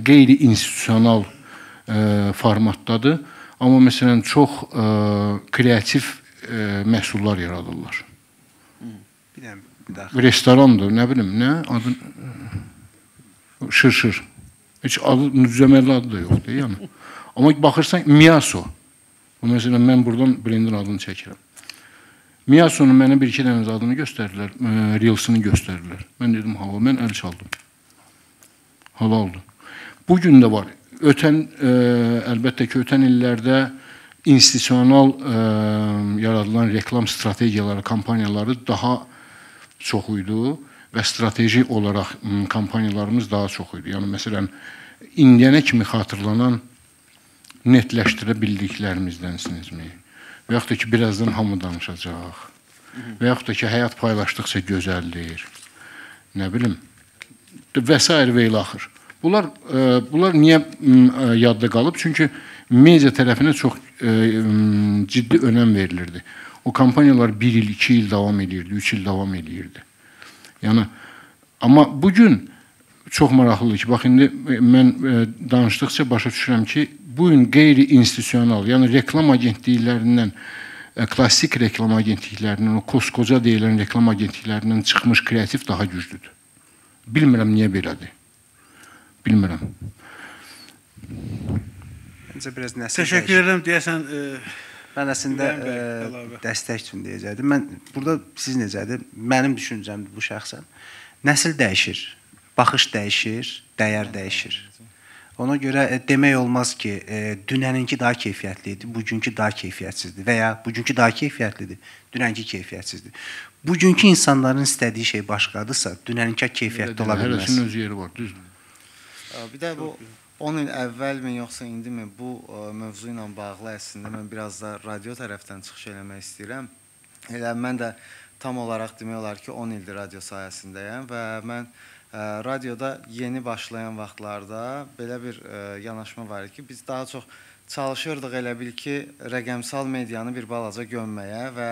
qeyri-institusional formatdadır. Amma məsələn, çox kreativ məhsullar yaradırlar. Restorandır, nə bilim, nə? Adı Şır-şır. Heç adı, düzəməlli adı da yoxdur, yəni. Amma baxırsan, Miyaso. Məsələn, mən buradan brendin adını çəkirəm. Miyasonun mənə bir-iki dənə adını göstərdilər, Reels'ını göstərdilər. Mən dedim, hava, mən əl çaldım. Halaldır. Bugün də var. Ötən, əlbəttə ki, ötən illərdə institusional yaradılan reklam strategiyaları, kampaniyaları daha çox idi və strateji olaraq kampaniyalarımız daha çox idi. Yəni, məsələn, indiyənə kimi xatırlanan netləşdirə bildiklərimizdənsinizmi? Və yaxud da ki, birazdan hamı danışacaq. Və yaxud da ki, həyat paylaşdıqca gözəldir. Nə bilim, və s. və ilaxır. Bunlar niyə yadda qalıb? Çünki media tərəfinə çox ciddi önəm verilirdi. O kampaniyalar 1 il, 2 il davam edirdi, 3 il davam edirdi. Yəni, amma bugün çox maraqlıdır ki, bax indi mən danışdıqca başa düşürəm ki, bugün qeyri-institusional, yəni reklam agentliklərindən, klassik reklam agentliklərindən, o koskoca deyilən reklam agentliklərindən çıxmış kreativ daha güclüdür. Bilmirəm niyə belədir. Bilmirəm. Məncə biraz nəsil Təşəkkür edirəm. Deyəsən mən əslində dəstək üçün deyəcəkdim. Mən burada siz necədir? Mənim düşüncəmdir bu şəxsən. Nəsil dəyişir, baxış dəyişir, dəyər dəyişir. Ona görə demək olmaz ki, dünəninki daha keyfiyyətli idi, bugünkü daha keyfiyyətsizdir və ya bugünkü daha keyfiyyətlidir, dünənki keyfiyyətsizdir. Bugünkü insanların istədiyi şey başqadırsa, dünəninki keyfiyyətli ola bilməz. Hərəsinin öz yeri var, düzdür. Bir də bu 10 il əvvəlmi yoxsa indimi bu mövzu ilə bağlı əslində mən biraz da radio tərəfdən çıxış eləmək istəyirəm. Elə mən də tam olaraq demək olar ki, 10 ildir radio sahəsindəyəm və mən radioda yeni başlayan vaxtlarda belə bir yanaşma var idi ki, biz daha çox çalışırdıq elə bil ki, rəqəmsal medianı bir balaca gömməyə və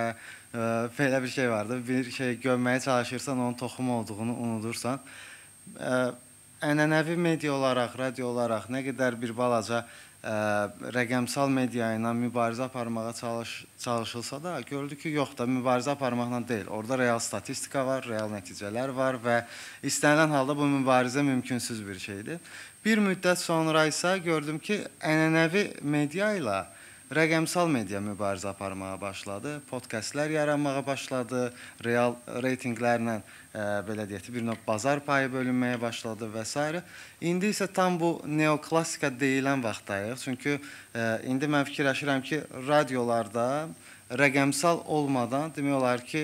belə bir şey vardı. Bir şey gömməyə çalışırsan, onun toxumu olduğunu unudursan. Ənənəvi media olaraq, radio olaraq nə qədər bir balaca rəqəmsal media ilə mübarizə aparmağa çalışılsa da, görüldü ki, yox da, mübarizə aparmaqla deyil. Orada real statistika var, real nəticələr var və istənilən halda bu mübarizə mümkünsüz bir şeydir. Bir müddət sonra isə gördüm ki, ənənəvi media ilə rəqəmsal media mübarizə aparmağa başladı, podkastlər yaranmağa başladı, real reytinqlərlə belə deyək, bir növ bazar payı bölünməyə başladı və s. İndi isə tam bu neoklassika deyilən vaxtdayıq. Çünki indi mən fikirləşirəm ki, radiolarda rəqəmsal olmadan demək olar ki,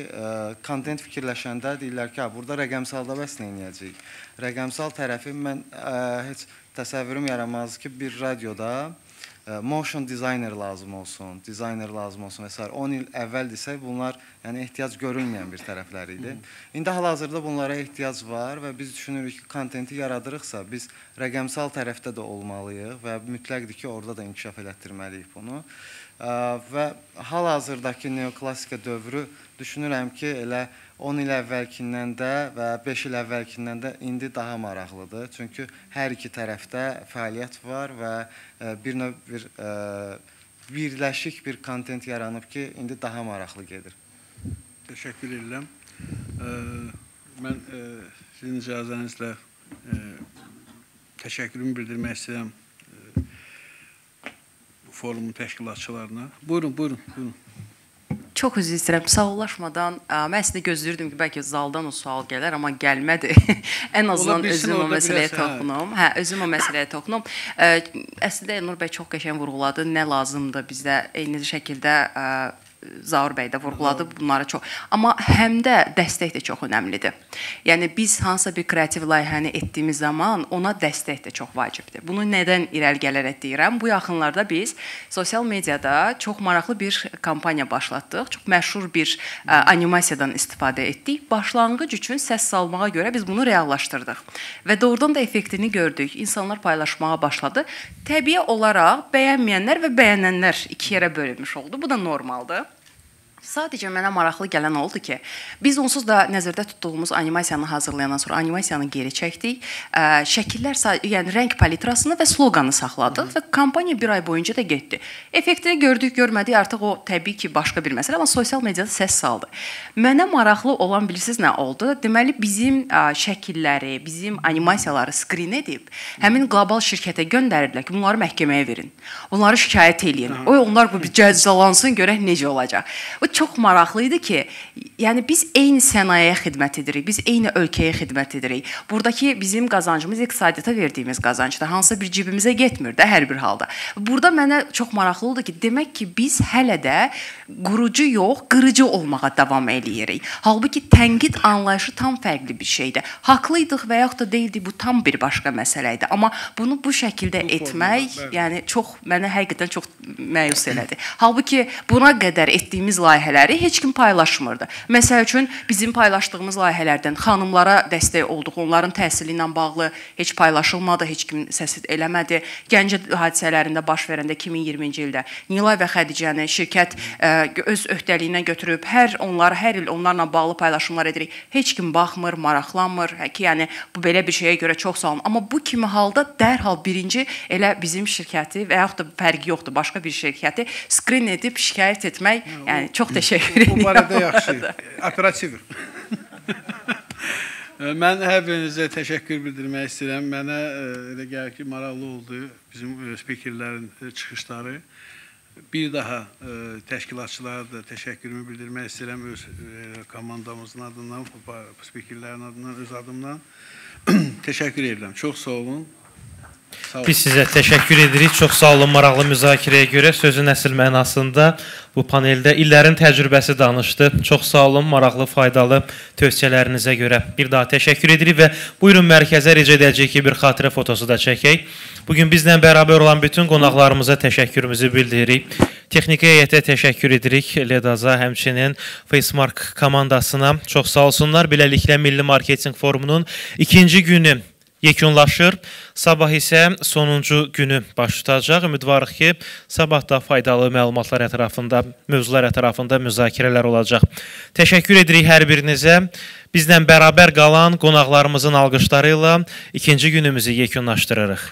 kontent fikirləşəndə deyirlər ki, burada rəqəmsalda bəs nə edəcəyik? Rəqəmsal tərəfi mən heç təsəvvürüm yaranmaz ki, bir radioda motion designer lazım olsun, designer lazım olsun və s. 10 il əvvəl desək, bunlar yəni, ehtiyac görünməyən bir tərəfləri idi. İndi hal-hazırda bunlara ehtiyac var və biz düşünürük ki, kontenti yaradırıqsa, biz rəqəmsal tərəfdə də olmalıyıq və mütləqdir ki, orada da inkişaf elətdirməliyik bunu. Və hal-hazırdakı neoklassika dövrü düşünürəm ki, elə 10 il əvvəlkindən də və 5 il əvvəlkindən də indi daha maraqlıdır. Çünki hər iki tərəfdə fəaliyyət var və bir növ bir birləşik bir kontent yaranıb ki, indi daha maraqlı gedir. Təşəkkür edirəm. Mən sizin icazənizlə təşəkkürümü bildirmək istəyirəm forumun təşkilatçılarına. Buyurun, buyurun, buyurun. Çox üzr istəyirəm, sağollaşmadan, mən əslində gözləyirdim ki, bəlkə zaldan o sual gələr, amma gəlmədi. Ən azından özüm o məsələyə toxunum. Hə, özüm o məsələyə toxunum. Əslində Elnur bəy çox qəşəng vurğuladı, nə lazımdır bizdə eyni şəkildə Zaur bəy də vurğuladı bunları çox. Amma həm də dəstək də çox önəmlidir. Yəni biz hansısa bir kreativ layihəni etdiyimiz zaman ona dəstək də çox vacibdir. Bunu nədən irəli gələrək deyirəm? Bu yaxınlarda biz sosial mediada çox maraqlı bir kampaniya başlatdıq. Çox məşhur bir animasiyadan istifadə etdik. Başlanğıc üçün səs salmağa görə biz bunu reallaşdırdıq. Və doğrudan da effektini gördük. İnsanlar paylaşmağa başladı. Təbii olaraq bəyənməyənlər və bəyənənlər iki yerə bölünmüş oldu. Bu da normaldır. Sadəcə mənə maraqlı gələn oldu ki, biz onsuz da nəzərdə tutduğumuz animasiyanı hazırlayandan sonra animasiyanı geri çəkdik. Şəkillər, yəni rəng palitrasını və sloqanı saxladıq və kampaniya bir ay boyunca da getdi. Effektini gördük, görmədik, artıq o təbii ki, başqa bir məsələ, amma sosial mediada səs saldı. Mənə maraqlı olan bilirsiniz nə oldu? Deməli, bizim şəkilləri, bizim animasiyaları skrin edib, həmin qlobal şirkətə göndərdilər ki, bunları məhkəməyə verin, bunları şikayət eləyin. Oy, onlar bu bir cəzalansın, görək necə olacaq. Bu O çox maraqlı idi ki, yəni biz eyni sənayeyə xidmət edirik, biz eyni ölkəyə xidmət edirik. Buradakı bizim qazancımız iqtisadiyyata verdiyimiz qazancdır, hansısa bir cibimizə getmir də hər bir halda. Burada mənə çox maraqlı oldu ki, demək ki, biz hələ də qurucu yox, qırıcı olmağa davam eləyirik. Halbuki tənqid anlayışı tam fərqli bir şeydir. Haqlıydıq və yaxud da deyildik, bu tam bir başqa məsələ idi. Amma bunu bu şəkildə etmək, yəni çox mənə həqiqətən çox məyus elədi. Halbuki buna qədər etdiyimiz layihələri heç kim paylaşmırdı. Məsəl üçün bizim paylaşdığımız layihələrdən xanımlara dəstək olduq, onların təhsili ilə bağlı heç paylaşılmadı, heç kim səs eləmədi. Gəncə hadisələrində baş verəndə 2020-ci ildə Nilay və Xədicəni şirkət öz öhdəliyindən götürüb hər il onlarla bağlı paylaşımlar edirik. Heç kim baxmır, maraqlanmır ki, yəni bu belə bir şeyə görə çox sağ olun. Amma bu kimi halda dərhal birinci elə bizim şirkəti və yaxud da fərqi yoxdur, başqa bir şirkəti screen edib şikayət etmək, yəni çox təşəkkür edirəm. Bu barədə yaxşı, operativ. Mən hər birinizə təşəkkür bildirmək istəyirəm. Mənə elə gəlir ki, maraqlı oldu bizim spikerlərin çıxışları. Bir daha təşkilatçılara da təşəkkürümü bildirmək istəyirəm öz komandamızın adından, spikerlərin adından, öz adımdan. Təşəkkür edirəm. Çox sağ olun. Biz sizə təşəkkür edirik. Çox sağ olun maraqlı müzakirəyə görə. Sözün əsl mənasında bu paneldə illərin təcrübəsi danışdı. Çox sağ olun maraqlı, faydalı tövsiyələrinizə görə. Bir daha təşəkkür edirik və buyurun mərkəzə rica edəcəyik ki, bir xatirə fotosu da çəkək. Bugün bizlə bərabər olan bütün qonaqlarımıza təşəkkürümüzü bildiririk. Texniki heyətə təşəkkür edirik. Ledaza, həmçinin Facemark komandasına çox sağ olsunlar. Beləliklə Milli Marketinq Forumunun ikinci günü yekunlaşır. Sabah isə sonuncu günü baş tutacaq. Ümidvarıq ki, sabah da faydalı məlumatlar ətrafında, mövzular ətrafında müzakirələr olacaq. Təşəkkür edirik hər birinizə. Bizlə bərabər qalan qonaqlarımızın alqışları ilə ikinci günümüzü yekunlaşdırırıq.